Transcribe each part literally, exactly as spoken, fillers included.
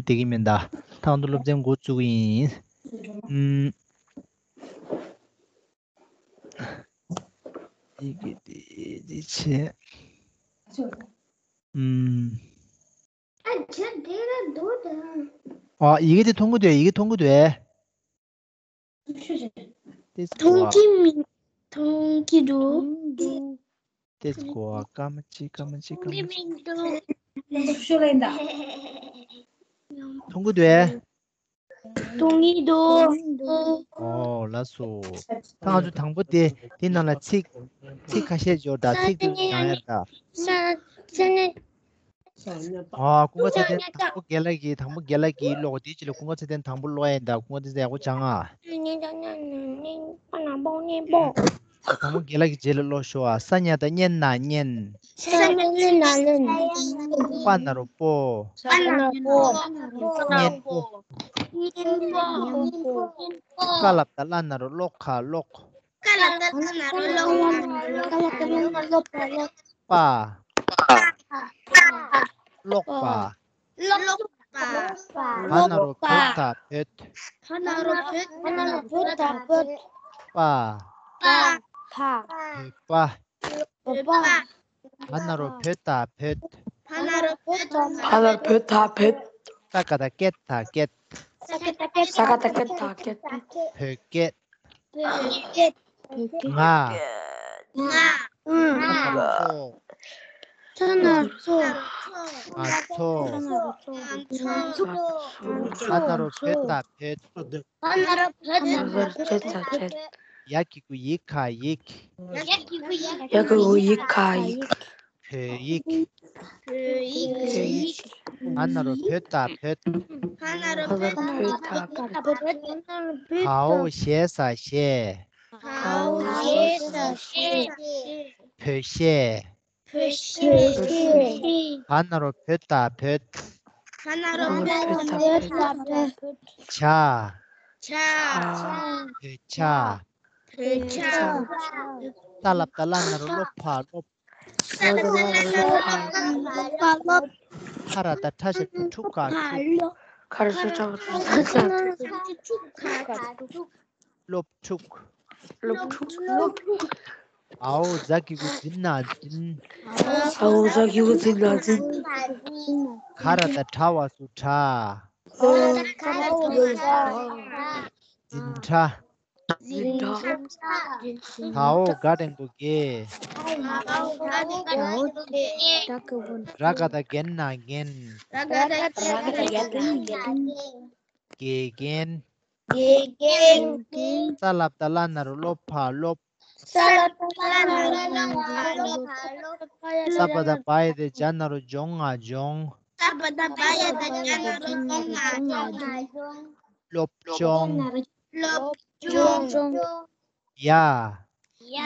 བསྡད་ཀྱི་མིན་ད། ཐང་དུ་སློབ་ཚན་འགོ་བཙུགས་ཀྱི་ཡིན། ཨུམ། ཡི་གེ་དེ་དེ་བྱས། ཨུམ། ཨ་ཡི་གེ་དེ་མཐོང་གི་འདུག་ཡི་གེ་མཐོང་གི་འདུག་ཏེས་མཐོང་གོ་གི་མི་མཐོང་གི་འདུག་ཏེས་མཐོང་གོ་ཀ་མ་ཅི་ཀ་མ་ཅི་ཀ་མ་ཅི། མཐོང་གི་མི་འདུག་མཐོང་གི་འདུག་མཐོང་གི་འདུག་ཨོ་ལགས་སོ། ད་ང་ཚོ་དང་པོ་དེ་དེ་ནང་ལ་ཚིག་ཚིག་ཁ་ཤས་སྦྱོར་དང་ཚིག་དེ་སྦྱང་ཡ་ད། ཨ་ཀུན་དགའ་ཚེ་བརྟན་དང་པོ་རྒན་ལགས་ཀྱིས་དང་པོ་རྒན་ལགས་ཀྱིས་ཀློག་དེའི་རྗེས་ལ་ཀུན་དགའ་ཚེ་བརྟན་དང་པོ་ཀློག་ཡ་ཡིན་ད། ཀུན་དགའ་ཚེ་བརྟན་ཡག་པོ་སྦྱང་ཨ། དང་པོ་རྒན་ལགས་ཀྱི་རྗེས་ལ་ཀློག་ཤོག་ཨ། ས་ཉ་བཏགས་སྙ་ན་སྙན། ས་ཉ་ལེ་ན་ལེན། པ་ན་རོ་པོ། པ་ན་རོ་པོ། སྙན་པོ། སྙན་པོ། ཀ་ལ་བཏགས་ཀླ་ན་རོ་ཀློ་ག་ཀློག་ཀ་ལ་བཏགས་ཀླ་ན་རོ་ཀློ་ག་ཀློག་པ། ཀློག་པ། ཀློག་པ། བ་ན་རོ་བོ་ད་བོད། བ་ན་རོ་བོ་ད་བོད། པ། པ། བོད་པ། བོད་པ། བ་ན་རོ་བོ་ད་བོད། བ་ན་རོ་བོ་ད་བོད། བ་ན་རོ་བོ་ད་བོད། ས་ག་བཏགས་སྐད་ད་སྐད། ས་ག་བཏགས་སྐད་ད་སྐད། བོད་སྐད། བོད་སྐད། ང་། ང་། ང་། ཚོ། ཚོ་ན་ཚོ། ང་ཚོ། ང་ཚོ། བ་ན་རོ་བོ་ད་བོད། བ་ན་རོ་བོ་ད་བོད། བ་ན་རོ་བོ་ད་བོད། ཡ་གི་གུ་ཡི་ག་ཡིག་ཡ་གི་གུ་ཡི་ག་ཡིག་བོད་ཡིག་བོད་ཡིག་བོད་ཡིག་བ་ན་རོ་བོ་ད་བོད། བ་ན་རོ་བོ་ད་བོད། བ་ན་རོ་བོ་ད་བོད། བ་འོག་ཞེ་ས་ཞེས། བ་འོག་ཞེ་ས་ཞེས། བོད་ཞེས། བོད་ཞེས། བ་ན་རོ་བོ་ད་བོད། བ་ན་རོ་བོ་ད་བོད། བྱ། བྱ། བོད་བྱ། བོད་བྱ། ཏ་ལ་བཏགས་ཏླ་ན་རོ་ཏློ་ཕ་ཏློབ། ཏ་ལ་བཏགས་ཏླ་ན་རོ་ཏློ་ཕ་ཏློབ། ཕ་ར་བཏགས་ཕྲ་ཞབས་ཀྱུ་ཕྲུ་ག་ཕྲུག་ཁ་ར་ས་ཁྲ་བ་ཕྲུག་ཕྲུག་ཁ་ཕྲུག་ཕྲུག་ཕྲུག་ཕྲུག་ཕྲུག་ཕྲུག་ཕྲུག་ཕྲུག་ཕྲུག་ཨའོ་ཛ་གི་གུ་ཛི་ན་ཛིན། ཨའོ་ཛ་གི་གུ་ཛི་ན་ཛིན། ག་ར་བཏགས་གྲ་བ་སུ་གྲགས། ཛིན་གྲྭ། ཛིན་གྲྭ། གའོ་ག་འགྲེང་བུ་གེ། ར་ག་བཏགས་རྒན་ན་རྒྱན། དགེ་རྒན། དགེ་རྒན། ས་ལ་བཏགས་སླ་ན་རོ་སློ་ཕ་སློབ། ས་ལ་བཏགས་སླ་ན་རོ་སློ་ཕ་སློབ། ས་བ་བཏགས་སྦ་ཡ་བཏགས་སྦྱ་ན་རོ་སྦྱོ་ང་སྦྱོང་། ས་བ་བཏགས་སྦ་ཡ་བཏགས་སྦྱ་ན་རོ་སྦྱོ་ང་སྦྱོང་། སློབ་སྦྱོང་། སློབ་སྦྱོང་། ཡ། ཡ།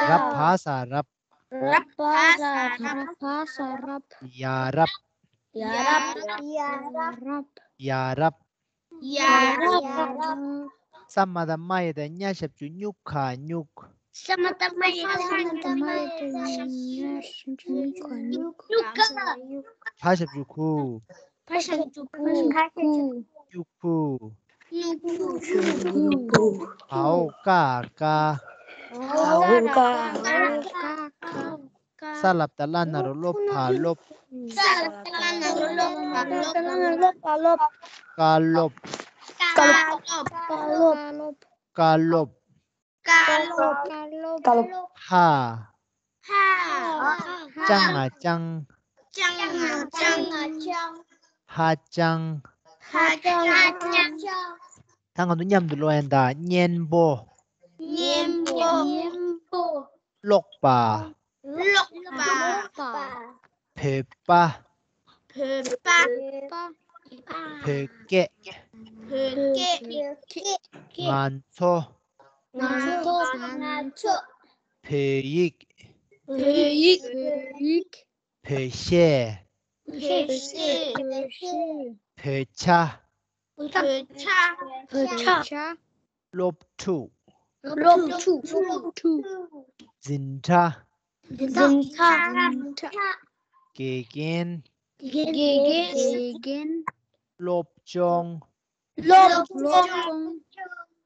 ར་བ་ས་རབ། ར་བ་ས་རབ། ཡ་རབ། ཡ་རབ། ཡ་རབ། ཡ་རབ། ས་མ་བཏགས་སྨ་ཡ་བཏགས་སྨྱ་ཞབས་ཀྱུ་སྨྱུ་ག་སྨྱུག་ས་མ་བཏགས་སྨ་ཡ་བཏགས་སྨ་ཡ་བཏགས་སྨྱ་ཞབས་ཀྱུ་སྨྱུ་ག་སྨྱུག་ག་ཕ་ཞབས་ཀྱུ་ཕུ། ཕ་ཞབས་ཀྱུ་ཕུ། ཕ་ཞབས་ཀྱུ་ཕུ། སྨྱུ་གུ། སྨྱུ་གུ། འའོ་ཀ་ཀ་ཨའོ་ཀ་ཀ་ས་ལ་བཏགས་སླ་ན་རོ་སློ་ཕ་སློབ། ས་ལ་བཏགས་སླ་ན་རོ་སློ་ཕ་སློབ། སླ་ན་རོ་སློ་ཕ་སློབ། བཀའ་སློབ། བཀའ་སློབ། བཀའ་སློབ། བཀའ་སློབ། བཀའ་སློབ། བཀའ་སློབ། ཧ། ཧ། ཅང་ང་ཅང་། ཅང་ང་ཅང་། ཧ་ཅང་། ཧ་ཅང་། ད་ང་ཚོ་མཉམ་དུ་ཀློག་ཡ་ད། སྙན་པོ། སྙན་པོ། སྙན་པོ། ཀློག་པ། ཀློག་པ། བོད་པ། བོད་པ། བོད་སྐད། བོད་སྐད། ང་ཚོ། ང་ཚོ། ང་ཚོ། བོད་ཡིག་བོད་ཡིག་བོད་གཞས། བོད་གཞས། བོད་ཇ། བོད་ཇ། བོད་ཇ། སློབ་ཕྲུག་སློབ་ཕྲུག་སློབ་ཕྲུག་འཛིན་གྲྭ། འཛིན་གྲྭ། དགེ་རྒན། དགེ་རྒན། དགེ་རྒན། སློབ་སྦྱོང་། སློབ་སྦྱོང་།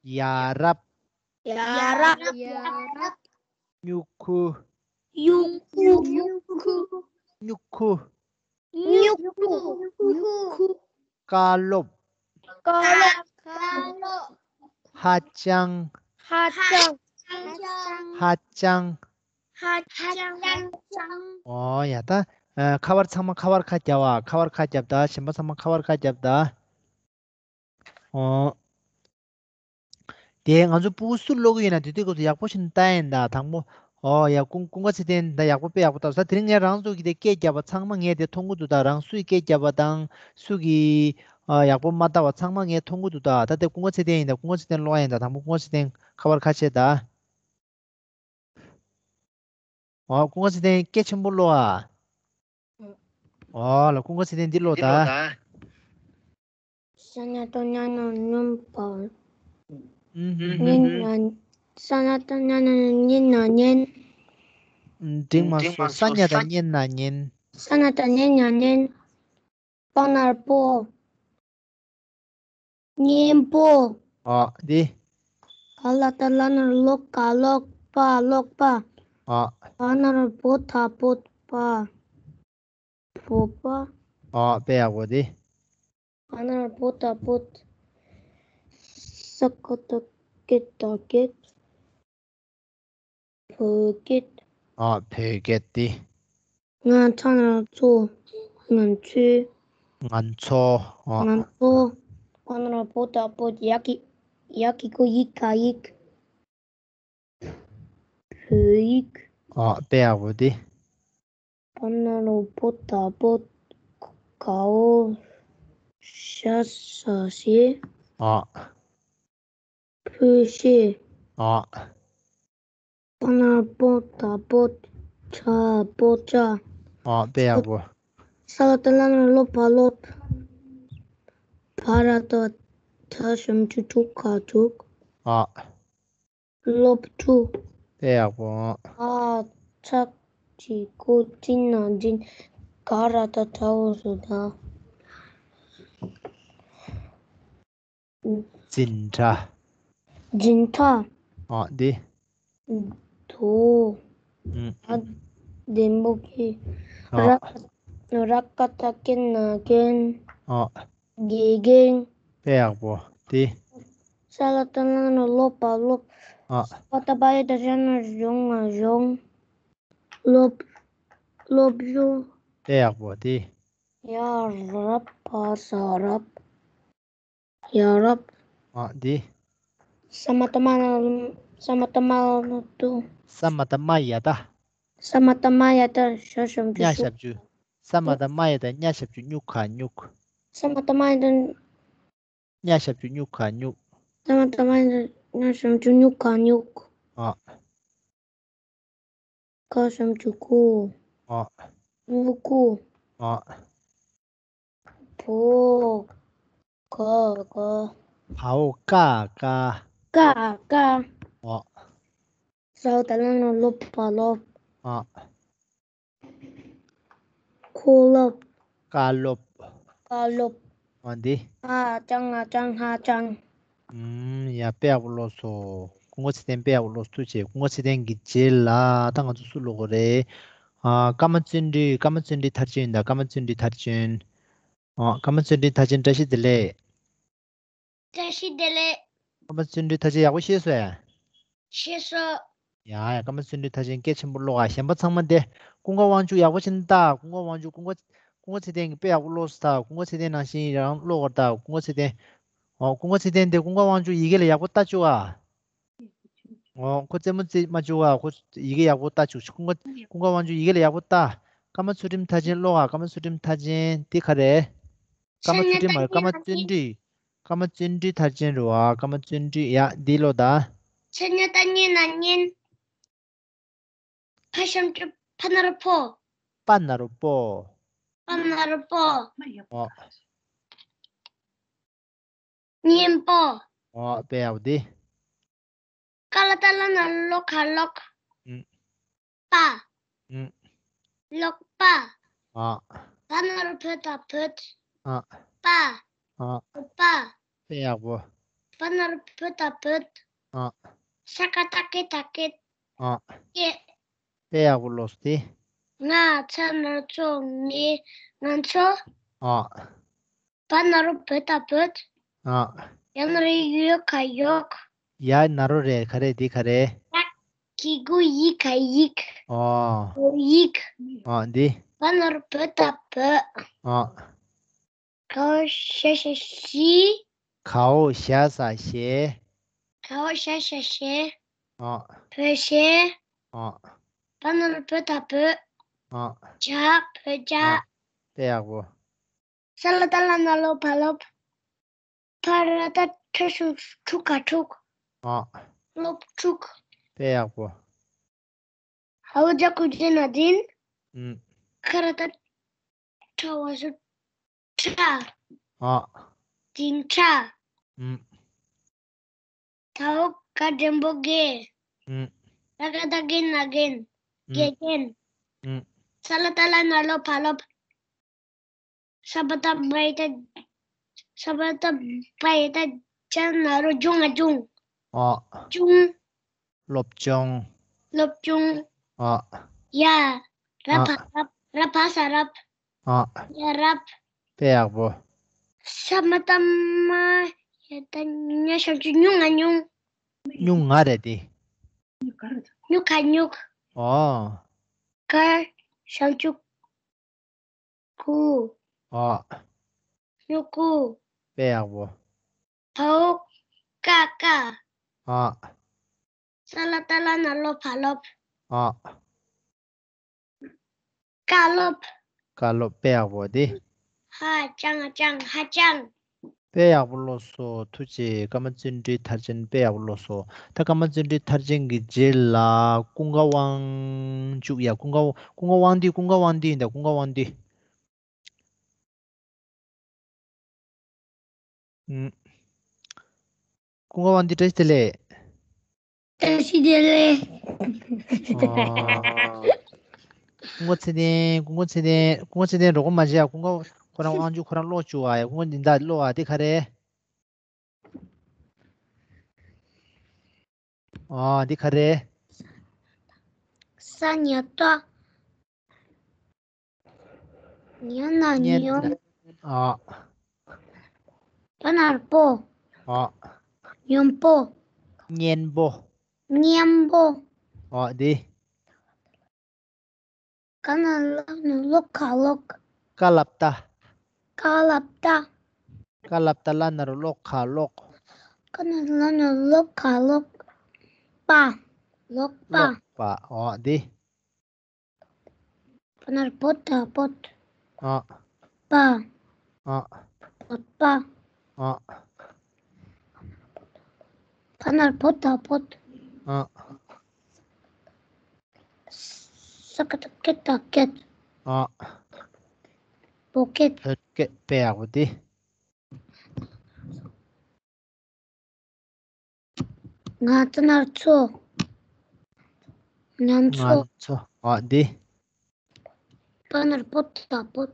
ཡ་རབས། ཡ་རབས། སྨྱུ་གུ། སྨྱུ་གུ། སྨྱུ་གུ། སྨྱུ་གུ། སྨྱུ་གུ། བཀའ་སློབ། བཀའ་སློབ། ཧ་ཅང་། ཧ་ཅང་། ཧ་ཅང་། ཧ་ཅང་། ཨོ་ཡ་ད། ཨ། ཁ་པར་ཚང་མ་ཁ་པར་ཁ་རྒྱབ་ཨ། ཁ་པར་ཁ་རྒྱབ་ད། གཞན་པ་ཚང་མ་ཁ་པར་ཁ་རྒྱབ་ད། ཨོ། དེ་ང་ཚོ་ཕྲུ་གུ་སུ་ཀློག་གི་ཡོད་ན་དེ་དུས་སྐབས་སུ་ཡག་པོ་ཞིག་ལྟ་ཡིན་ད་དང་པོ། ཨོ་ཡ་ཀུན་ཀུན་དགའ་ཚེ་བརྟན་ད་ཡག་པོ་དཔེ་ཡག་པོ་ལྟ་སོང་། ད་དེ་རིང་ངས་རང་ཚོ་གི་དེ་སྐད་རྒྱབ་པ་ཚང་མ་ངས་དེ་མཐོང་གི་འདུག་ད་རང་སུས་སྐད་རྒྱབ་པ་དང་སུ་གི་ཨ་ཡག་པོ་མ་ལྟ་བ་ཚང་མ་ངས་མཐོང་གི་འདུག་ད་ད་དེ་ཀུན་དགའ་ཚེ་བརྟན་ཡིན་ད་ཀུན་དགའ་ཚེ་བརྟན་ཀློག་ཡིན་ད་དང་པོ་ཀུན་དགའ་ཚེ་བརྟན་ཁ་པར་ཁ་ཕྱེ་ད། ཨོ་ཀུན་དགའ་ཚེ་བརྟན་སྐད་ཆེན་པོ་ཀློག་ཨ། ཨོ་ལ་ཀུན་དགའ་ཚེ་བརྟན་འདི་ཀློག་ད། ས་ཉ་ཏ་ཉ་ན་སྙོམས་པ། ཨུ་ཧུ། སྙན་ན། ས་ཉ་ཏ་ཉ་ན་སྙན་ན་སྙན། འགྲིག་མ་སོང་། ས་ཉ་ཏ་སྙན་ན་སྙན། ས་ཉ་ཏ་སྙན་ན་སྙན། པ་ན་རོ་པོ། སྙན་པོ། ཨ་འདི། ག་ལ་ཏ་ལ་ན་རོ་ཀློག་ག་ཀློག་པ་ཀློག་པ། ཨ། བ་ན་རོ་བོ་ད་བོད་པ། བོད་པ། ཨ་དཔེ་ཡག་པོ་འདི། བ་ན་རོ་བོ་ད་བོད། ས་ཀ་ཏ་སྐད་ད་སྐད། བོད་སྐད། ཨ་བོད་སྐད་འདི། ང་ཚ་ན་རོ་ཚོ། ང་ཚོའི། ང་ཚོ། ཨ། ང་ཚོ། བ་ན་རོ་བོ་ད་བོད། ཡ་གི་ཡ་གི་གུ་ཡི་ག་ཡིག་བོད་ཡིག། ཨ་དཔེ་ཡག་པོ་འདི། བ་ན་རོ་བོ་ད་བོད། ག་འོག་ཤ་ས་ཤེས། ཨ། བོད་ཤེས། ཨ། པ་ན་རོ་པོ་ད་བོད། ཆ་པོ་ཅ། ཨ་དཔེ་ཡག་པོ། ས་ལ་ཏ་ལ་ན་རོ་སློ་བ་སློབ། བ་ར་ཏ་བྲ་ཞབས་ཀྱུ་བྲུ་ག་བྲུག་ཨ། སློབ་ཕྲུག་དཔེ་ཡག་པོ། ཨ་ཚ་གི་གུ་ཏི་ན་འཛིན། ག་ར་ཏ་བྲ་འོག་སུ་ད། འཛིན་གྲྭ། འཛིན་གྲྭ། ཨ་འདི། དོ། ཨུ། ཨ་འདི་མོ་གི། ཨ། ར་ར་ཀ་ཏ་རྐན་ན་རྐྱེན། ཨ། དགེ་རྒན། དཔེ་ཡག་པོ་འདི། ས་ལ་ཏ་ལ་ན་རོ་སློ་བ་སློབ། ཨ། ས་ཏ་པ་ཡ་ཏ་ཞ་ན་ཞོ་ང་ཞོང་། སློབ། སློབ་ཞོ། དཔེ་ཡག་པོ་འདི། ཡ་རབས་བ་ས་རབས། ཡ་རབས། ཨ་འདི། ས་མ་ཏ་མ་ན་ས་མ་ཏ་མ་ན་ཏུ། ས་མ་ཏ་མ་ཡ་ཏ། ས་མ་ཏ་མ་ཡ་ཏ་ཤ་ཞབས་ཀྱུ་ཉ་ཤུ། ཞབས་ཀྱུ། ས་མ་ཏ་མ་ཡ་ཏ་ཉ་ཞབས་ཀྱུ་སྨྱུ་ག་སྨྱུག་ས་མ་ཏ་མ་ཡ་ཏ། ཉ་ཞབས་ཀྱུ་སྨྱུ་ག་སྨྱུག་ས་མ་ཏ་མ་ཡ་ཏ་ཉ་ཞབས་ཀྱུ་སྨྱུ་ག་སྨྱུག་ཨ། ག་ཞབས་ཀྱུ་གུ། ཨ། སྨྱུ་གུ། ཨ། བོ། ག་ག་བའོ་ཀ་ཀ་ཀ་ཀ་ཨ། ས་ལ་ཏ་ལ་ན་རོ་སློ་བ་སློབ། ཨ། ཁོ་སློབ། བཀའ་སློབ། བཀའ་སློབ། ཨ་འདི། ཨ་ཅང་ང་ཅང་ཧ་ཅང་། ཨུམ། ཡ་དཔེ་ཡག་པོ་ཀློག་སོང་། ཀུན་དགའ་ཚེ་བརྟན་དཔེ་ཡག་པོ་ཀློག་སོང་། ཐུགས་རྗེ་ཆེ། ཀུན་དགའ་ཚེ་བརྟན་གྱི་རྗེས་ལ་ད་ང་ཚོ་སུ་ཀློག་དགོས་རེད། ཨ། ཀརྨ་བརྩོན་འགྲུས། ཀརྨ་བརྩོན་འགྲུས་མཐར་ཕྱིན་ཡིན་ད། ཀརྨ་བརྩོན་འགྲུས་མཐར་ཕྱིན། ཨ། ཀརྨ་བརྩོན་འགྲུས་མཐར་ཕྱིན་བཀྲ་ཤིས་བདེ་ལེགས། བཀྲ་ཤིས་བདེ་ལེགས། ཀརྨ་བརྩོན་འགྲུས་མཐར་ཕྱིན་ཡག་པོ་ཤེས་སོང་ཨེ། ཤེས་སོང་། ཡ་ཡ། ཀརྨ་བརྩོན་འགྲུས་མཐར་ཕྱིན་སྐད་ཆེན་པོ་ཀློག་ཨ། གཞན་པ་ཚང་མ་དེ། ཀུན་དགའ་དབང་ཕྱུག་ཡག་པོ་བྱས་ནས་ལྟ། ཀུན་དགའ་དབང་ཕྱུག་ཀུན་དགའ། ཀུན་དགའ་ཚེ་བརྟན་གྱིས་དཔེ་ཡག་པོ་ཀློག་སོང་ད། ཀུན་དགའ་ཚེ་བརྟན་ནང་བཞིན་རང་ཀློག་གར་ལྟ། ཀུན་དགའ་ཚེ་བརྟན། ཨོ། ཀུན་དགའ་ཚེ་བརྟན་དེ་ཀུན་དགའ་དབང་ཕྱུག་ཡི་གེ་ལ་ཡག་པོ་ལྟ་བཅུག་ཨ། ཨོ། ཁོ་རྩེད་མོ་རྩེ་མ་བཅུག་ཨ། ཁོ་ཡི་གེ་ཡག་པོ་ལྟ་བཅུག་ཀུན་དགའ། ཀུན་དགའ་དབང་ཕྱུག་ཡི་གེ་ལ་ཡག་པོ་ལྟ། ཀརྨ་ཚུལ་ཁྲིམས་མཐར་ཕྱིན་ཀློག་ཨ། ཀརྨ་ཚུལ་ཁྲིམས་མཐར་ཕྱིན་དེ་ག་རེད། ཀརྨ་ཚུལ་ཁྲིམས་མ་རེད། ཀརྨ་བརྩོན་འགྲུས། ཀརྨ་བརྩོན་འགྲུས་མཐར་ཕྱིན་རེད་བ། ཀརྨ་བརྩོན་འགྲུས། ཡ་འདི་ཀློག་ད། ཆ་ཉ་ཏ་སྙན་ན་སྙན། ཕ་ཞབས་ཀྱུ་ཕ་ན་རོ་ཕོ། པ་ན་རོ་པོ། པ་ན་རོ་པོ། ཨོ། སྙན་པོ། ཨོ་དཔེ་ཡག་པོ་འདི། ཀ་ལ་ཏ་ལ་ན་རོ་ཀློག་ག་ཀློག་ཨུམ། པ། ཨུམ། ཀློག་པ། ཨ། བ་ན་རོ་བོ་ད་བོད། ཨ། པ། ཨ། པ། དཔེ་ཡག་པོ། པ་ན་རོ་བོ་ད་བོད། ཨ། ས་ཀ་བཏགས་སྐེ་ད་སྐད། ཨ། སྐད། དཔེ་ཡག་པོ་ལོས་ཏེ། ང་ཚ་ན་རོ་ཚོ་ངེ་ང་ཚོ། ཨ། བ་ན་རོ་བོ་ད་བོད། ཨ། ཡ་ན་རོ་ཡོ་ག་ཡོག་ཡ་ན་རོ་རེད། ག་རེ་འདི་ག་རེ། ཡ་གི་གུ་ཡི་ག་ཡིག་ཨ། ཡིག་ཨ་འདི། བ་ན་རོ་བོ་ད་བོད། ཨ། ག་འོག་ཞ་ཞ་ཞི། ག་འོག་ཞ་ས་ཞེ། ག་འོག་ཞ་ཞ་ཞེ། ཨ། བོད་ཞེ། ཨ། བ་ན་རོ་བོ་ད་བོད། ཨ། ཇ། བོད་ཇ། ཨ། དཔེ་ཡག་པོ། ས་ལ་བཏགས་སླ་ན་རོ་སློ་བ་སློབ། ཕ་ར་བཏགས་ཕྲ་ཞབས་ཀྱུ་ཕྲུ་ག་ཕྲུག་ཨ། སློབ་ཕྲུག་དཔེ་ཡག་པོ། ཧ་འོག་ཇ་གུ་ཇི་ན་སྦྱིན། ཨུམ། ཁ་ར་བཏགས་ཁྲ་བ་ཞབས་ཀྱུ་ཁྲ། ཨ། སྦྱིན་ཁྲ། ཨུམ། ད་འོག་ག་འགྲེང་བུ་དགེ། ཨུམ། ར་ག་བཏགས་རྒ་ན་རྒན། ཨུམ། དགེ་རྒན། ཨུམ། ས་ལ་བཏགས་སླ་ན་རོ་སློ་བ་སློབ། ས་བ་བཏགས་སྦ་ཡ་བཏགས། ས་བ་བཏགས་སྦ་ཡ་བཏགས་ཇ་ན་རོ་སྦྱོང་ང་སྦྱོང་། ཨ། སྦྱོང་། སློབ་སྦྱོང་། སློབ་སྦྱོང་། ཨ། ཡ། ར་ཨ། བ་རབ། ར་བ་ས་རབ། ཨ། ཡ་རབ། དཔེ་ཡག་པོ། ས་མ་བཏགས་སྨ། ཡ་བཏགས་སྨྱ། ཞབས་ཀྱུ་སྨྱུ་ང་སྨྱུང་། སྨྱུ་ང་རེད་དེ། སྨྱུ་ག་སྨྱུག་ཨ། ག་ཞབས་ཀྱུ་གུ། ཨ། སྨྱུ་གུ། དཔེ་ཡག་པོ། ད་འོག་ཀ་ཀ་ཨ། ས་ལ་བཏགས་སླ་ན་རོ་སློ་བ་སློབ། ཨ། བཀའ་སློབ། བཀའ་སློབ་དཔེ་ཡག་པོ་དེ། ཧ་ཅང་ཅང་ཧ་ཅང་། དཔེ་ཡག་པོ་ལོས་སོ། ཐུགས་རྗེ་ཆེ། ཀརྨ་བརྩོན་འགྲུས་མཐར་ཕྱིན་དཔེ་ཡག་པོ་ལོས་སོ། ད་ཀརྨ་བརྩོན་འགྲུས་མཐར་ཕྱིན་གྱི་རྗེས་ལ་ཀུན་དགའ་དབང་ཕྱུག་ཡ། ཀུན་དགའ་ཀུན་དགའ་དབང་འདུས། ཀུན་དགའ་དབང་འདུས་ཡིན་ད། ཀུན་དགའ་དབང་འདུས། ཀུན་དགའ་དབང་འདུས་བཀྲ་ཤིས་བདེ་ལེགས། བཀྲ་ཤིས་བདེ་ལེགས། ཀུན་དགའ་ཚེ་བརྟན། ཀུན་དགའ་ཚེ་བརྟན། ཀུན་དགའ་ཚེ་བརྟན་རོགས་པ་མ་བྱེད་ཨ། ཀུན་དགའ་ཁོ་རང་དབང་ཕྱུག་ཁོ་རང་ཀློག་བཅུག་ཨ་ཡ། ཀུན་དགའ་འདི་འདྲ་ཀློག་ཨ། འདི་ག་རེ། ཨ་འདི་ག་རེ། ས་ཉ་བཏགས། ཉ་ན་སྙན། སྙོམས། ཨ། པ་ན་རོ་པོ། ཨ། སྙོམས་པོ། སྙན་པོ། སྙན་པོ། ཨ་འདི། ཀ་ན་རོ་ཀླ་ན་རོ་ཀློ་ག་ཀློག་ཀ་ལ་བཏགས། ཀ་ལ་བཏགས། ཀ་ལ་བཏགས་སླ་ན་རོ་སློ་ག་སློག་ཀ་ན་རོ་ཀླ་ན་རོ་སློ་ག་སློག་པ། ཀློག་པ། ཀློག་པ། ཨོ་འདི། པ་ན་རོ་པོ་ཏ་པོད། ཨ། པ། ཨ། པོད་པ། ཨ། པ་ན་རོ་པོ་ཏ་པོད། ཨ། ས་ཀ་བཏགས་སྐེ་ད་སྐད། ཨ། བོད་སྐད། བོད་སྐད་དཔེ་ཡག་པོ་འདི། ང་ཚོ་ན་ཚོ། ང་ཚོ། ང་ཚོ། ཨ་འདི། པ་ན་རོ་པོ་ཏ་པོད།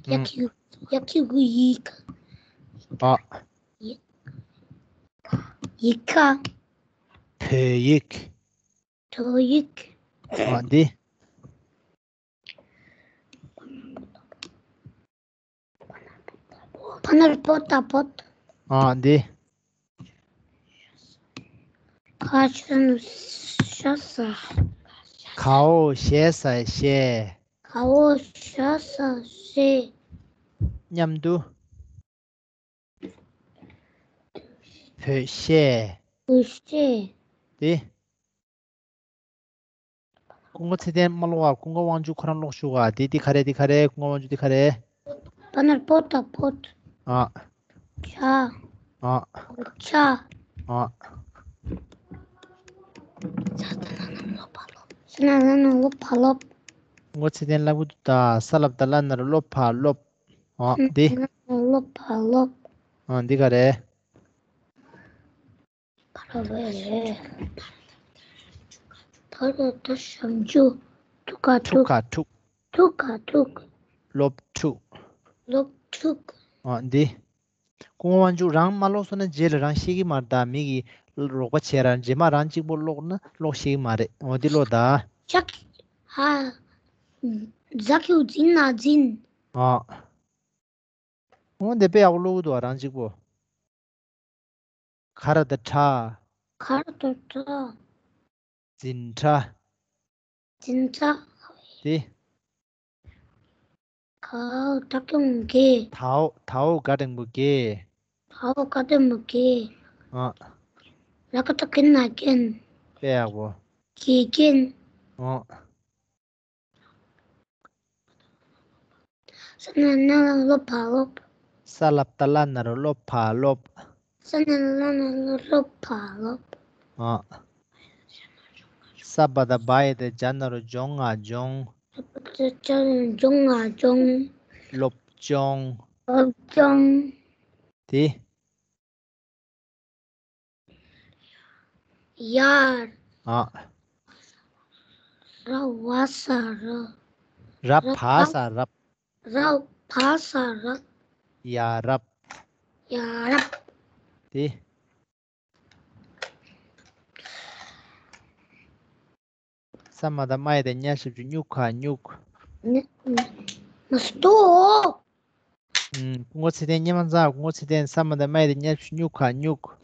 ཡ་ཨུམ། གི་གུ་ཡ་གི་གུ་ཡི་ག་ཨ། ཡི་ག་བོད་ཡིག་བོད་ཡིག་ཨ་འདི། པ་ན་རོ་པོ་ཏ་པོད། ཨ་འདི། ག་ཞབས་ཀྱུ་ཤ་ས། ག་འོག་ཞ་ས་ཞེ། ག་འོག་ཞ་ས་ཞེ། མཉམ་དུ། བོད་གཞས། བོད་གཞས། འདི། ཀུན་དགའ་ཚེ་བརྟན་མ་ཀློག་ཨ། ཀུན་དགའ་དབང་ཕྱུག་ཁོ་རང་ཀློག་ཤོག་ཨ། འདི་འདི་ག་རེ། འདི་ག་རེ། ཀུན་དགའ་དབང་ཕྱུག་འདི་ག་རེ། པ་ན་རོ་པོ་ཏ་པོད། ཨ། ཇ། ཨ། ཇ། ཨ། ས་ན་རོ་སློ་བ་སློབ། ས་ན་རོ་སློ་བ་སློབ། ཀུན་དགའ་ཚེ་བརྟན་ལབ་གི་འདུག་ད། ས་ལ་བཏགས་སླ་ན་རོ་སློ་བ་སློབ། ཨ་འདི། སློ་བ་སློབ། ཨ་འདི་ག་རེ། ག་རེ་རེད། ད་ད་ད་ཞབས་ཀྱུ་ཐུག་ག་ཐུག་ཐུག་ག་ཐུག་ཐུག་ག་ཐུག་སློབ་ཕྲུག་སློབ་ཕྲུག་ཨ་འདི། ཀུན་དགའ་དབང་ཕྱུག་རང་མ་ཀློག་སོང་ན་རྗེས་ལ་རང་ཤེས་ཀྱི་མ་རེད། ད་མི་གིས་རོགས་པ་བྱས་ར་རྗེས་མ་རང་གཅིག་པོ་ཀློག་ན་ཀློག་ཤེས་ཀྱི་མ་རེད། འོ་འདི་ཀློག་ད། ཅག་ཧ། ཛ་ཁྱུ་འཛིན་ན་འཛིན། ཨ། འོ་འདི་དཔེ་ཡག་པོ་ཀློག་གི་འདུག་ཨ་རང་གཅིག་པོ། ག་ར་བཏགས་གྲ། ག་ར་བཏགས་གྲ། འཛིན་གྲྭ། འཛིན་གྲྭ། དེ། ག་འོག་གྲ་སྐྱོང་གྲ། ད་འོག་ད་འོག་ག་འགྲེང་བུ་གྲ། ད་འོག་ག་འགྲེང་བུ་གྲ། ཨ། ར་ག་བཏགས་རྒ་ན་རྒྱན། དཔེ་ཡག་པོ། གྲ་རྒྱན། ཨ། ས་ན་ན་ལ་ལོ་ཕ་ལོབ། ས་ལ་བཏགས་སླ་ན་རོ་སློ་ཕ་སློབ། ས་ན་ན་ལ་ལོ་ལོ་ཕ་ལོབ། ཨ། ས་བ་བཏགས་སྦ་ཡ་བཏགས་སྦྱ་ན་རོ་སྦྱོ་ང་སྦྱོང་། ས་བ་བཏགས་སྦྱ་ན་རོ་སྦྱོ་ང་སྦྱོང་། སློབ་སྦྱོང་། སློབ་སྦྱོང་། དེ། ཡ། ཨ། ར་བ་ས་རབ། ར་བ་ས་རབ། ར་བ་ས་རབ། ཡ་རབས། ཡ་རབས། དེ། ས་མ་བཏགས་སྨ་ཡ་བཏགས་སྨྱ་ཞབས་ཀྱུ་སྨྱུ་ག་སྨྱུག། མ་སྟོ། ཀུན་དགའ་ཚེ་བརྟན་སྔོན་མ་ཚར། ཀུན་དགའ་ཚེ་བརྟན་ས་མ་བཏགས་སྨ་ཡ་བཏགས་སྨྱ་ཞབས་ཀྱུ་སྨྱུ་ག་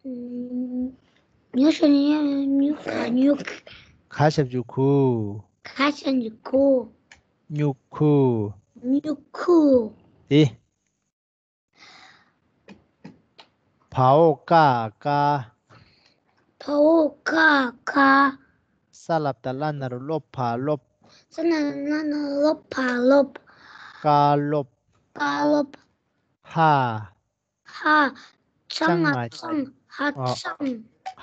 སྨྱུག། སྨྱ་ཞབས་ཀྱུ་སྨྱུ་ག་སྨྱུག། ག་ཞབས་ཀྱུ་གུ། ག་ཞབས་ཀྱུ་གུ། སྨྱུ་གུ། སྨྱུ་གུ། དེ། བ་འོག་ཀ་དཀའ། བ་འོག་ཀ་དཀའ། ས་ལ་བཏགས་སླ་ན་རོ་སློ་ཕ་སློབ། ས་ན་ན་ལ་ལོ་ཕ་ལོབ། བཀའ་སློབ། བཀའ་སློབ། ཧ། ཧ། ཅང་ང་ཅང་། ཧ་ཅང་།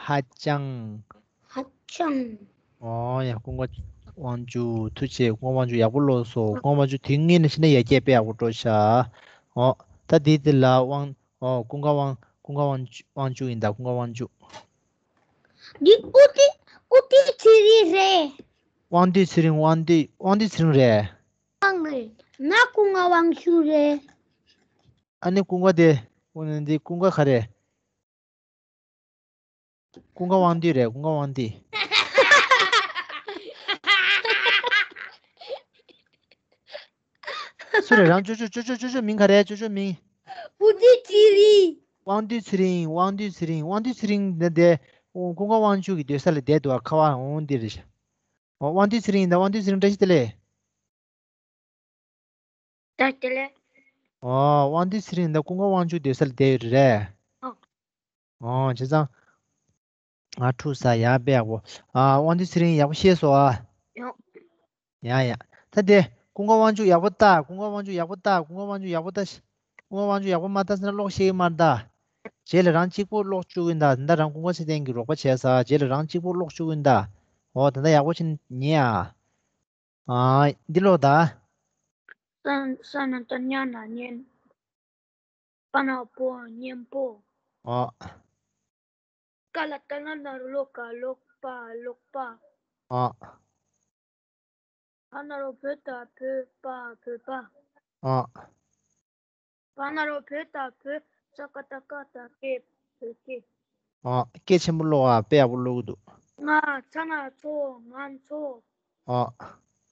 ཧ་ཅང་། ཧ་ཅང་། ཨོ་ཡ། ཀུན་དགའ་དབང་ཕྱུག་ཐུགས་རྗེ་ཆེ། ཀུན་དགའ་དབང་ཕྱུག་ཡག་པོ་ཀློག་སོང་། ཀུན་དགའ་དབང་ཕྱུག་དེ་སྔོན་ནས་ཤེས་ན་ཡར་རྒྱས་དཔེ་ཡག་པོ་འགྲོ་ཤག་ཨོ་ད་དེ་དེ་ལ་དབང་། ཨོ་ཀུན་དགའ་དབང་། ཀུན་དགའ་དབང་ཕྱུག་དབང་ཕྱུག་ཡིན་ད། ཀུན་དགའ་དབང་ཕྱུག་འདི་ཨུ་ཏི་ཨུ་ཏི་ཚེ་རིང་རེད། དབང་འདུས་ཚེ་རིང་། དབང་འདུས་དབང་འདུས་ཚེ་རིང་རེད། དབང་རེད། ང་ཀུན་དགའ་དབང་ཕྱུག་རེད། ཨ་ནི་ཀུན་དགའ་དེ། འོ་ན་འདི་ཀུན་དགའ་ག་རེ། ཀུན་དགའ་དབང་འདུས་རེད། ཀུན་དགའ་དབང་འདུས། སུ་རེད། རང་ཅོ་ཅོ་ཅོ་ཅོ་ཅོ་ཅོ་མིང་ག་རེ། ཅོ་ཅོ་མིང་། ཨུ་ཏི་ཚེ་རིང་། དབང་འདུས་ཚེ་རིང་། དབང་འདུས་ཚེ་རིང་། དབང་འདུས་ཚེ་རིང་། དབང་འདུས་ཚེ་རིང་འདི་འདི། ཀུན་དགའ་དབང་ཕྱུག་གི་སྡོད་ས་ལ་བསྡད་འདུག་ཁ་བ་འོང་འདི་རེད་ཤག་ཨོ་དབང་འདུས་ཚེ་རིང་ཡིན་ད། དབང་འདུས་ཚེ་རིང་བཀྲ་ཤིས་བདེ་ལེགས། བཀྲ་ཤིས་བདེ་ལེགས། ཨོ་དབང་འདུས་ཚེ་རིང་ཡིན་ད། ཀུན་དགའ་དབང་ཕྱུག་སྡོད་ས་ལ་བསྡད་ཡོད་རེད། ཨོ། ཨོ་བྱས་ཙང་། ང་ཁྲུས་ས་ཡག་པོ་ཡག་པོ། ཨ་དབང་འདུས་ཚེ་རིང་ཡག་པོ་ཤེས་སོང་ཨ། ཡོ། ཡ་ཡ། ད་དེ་ཀུན་དགའ་དབང་ཕྱུག་ཡག་པོ་ལྟ། ཀུན་དགའ་དབང་ཕྱུག་ཡག་པོ་ལྟ། ཀུན་དགའ་དབང་ཕྱུག་ཡག་པོ་ལྟ། ཀུན་དགའ་དབང་ཕྱུག་ཡག་པོ་མ་ལྟ་ཟེར་ན་ཀློག་ཤེས་ཀྱི་མ་རེད་ད། རྗེས་ལ་རང་གཅིག་པོ་ཀློག་བཅུག་གི་ཡིན་ད། ད་རང་ཀུན་དགའ་ཚེ་བརྟན་གྱིས་རོགས་པ་བྱས་ས། རྗེས་ལ་རང་གཅིག་པོ་ཀློག་བཅུག་གི་ཡིན་ད། འོ་ད་ལྟ་ཡག་པོ་བྱས་ཉན་ཨ། ཨ་འདི་ཀློག་ད། ས་ས་ན་བཏགས་སྙ་ན་སྙན། པ་ན་པོ་སྙན་པོ། ཨ། ཀ་ལ་བཏགས་ཀླ་ན་རོ་ཀློ་ཀ་ཀློག་པ་ཀློག་པ། ཨ། བ་ན་རོ་བོ་ད་བོད་པ་བོད་པ། ཨ། བ་ན་རོ་བོ་ད་བོད། ས་ཀ་བཏགས་སྐ་ད་སྐད་བོད་སྐད། ཨ། སྐད་ཆེན་པོ་ཀློག་ཨ། དཔེ་ཡག་པོ་ཀློག་གི་འདུག་ང་ཚ་ན་ཚོ་ང་ཚོ། ཨ།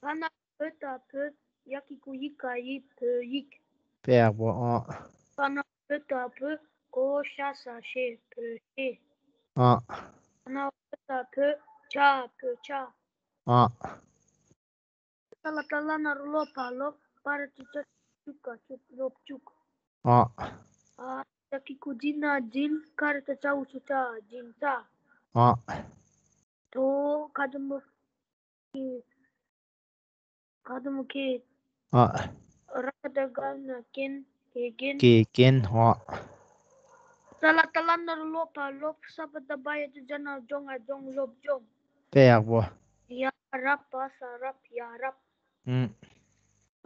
བ་ན་བོ་ད་བོད། ཡ་གི་གུ་ཡི་ག་ཡིག་བོད་ཡིག་དཔེ་ཡག་པོ། ཨ། བ་ན་བོ་ད་བོད། གོ་ཤ་ས་ཤེ་བོད་ཤེ། ཨ། བ་ན་བོ་ད་བོད། ཇ་བོད་ཇ། ཨ། ས་ལ་བཏགས་སླ་ན་རོ་སློ་ཕ་སློབ། པ་ར་ཏི་ཏྲ་ཅུ་ཀ་ཅུག་སློབ་ཅུག་ཨ། ཨ། ཏ་གི་གུ་ཏི་ན་ཏིན། ཀ་ར་བཏགས་ཙ་འུ་ཙུ་ཏྲ། ཏིན་ཏྲ། ཨ། དོ་ག་དུ་མོ་ཀེ། ག་དུ་མོ་ཀེ། ཨ། ར་ག་བཏགས་རྒ་ན་རྒན། རྒན་རྒན། ཀེ་རྒན། ཨ། ས་ལ་བཏགས་སླ་ན་རོ་སློ་ཕ་སློབ། ས་བ་བཏགས་སྦ་ཡ་བཏགས་སྦྱ་ན་རོ་སྦྱོ་ང་སྦྱོང་སློབ་སྦྱོང་། དཔེ་ཡག་པོ། ཡ་རབས་བ་ས་རབས་ཡ་རབས། ཨུམ།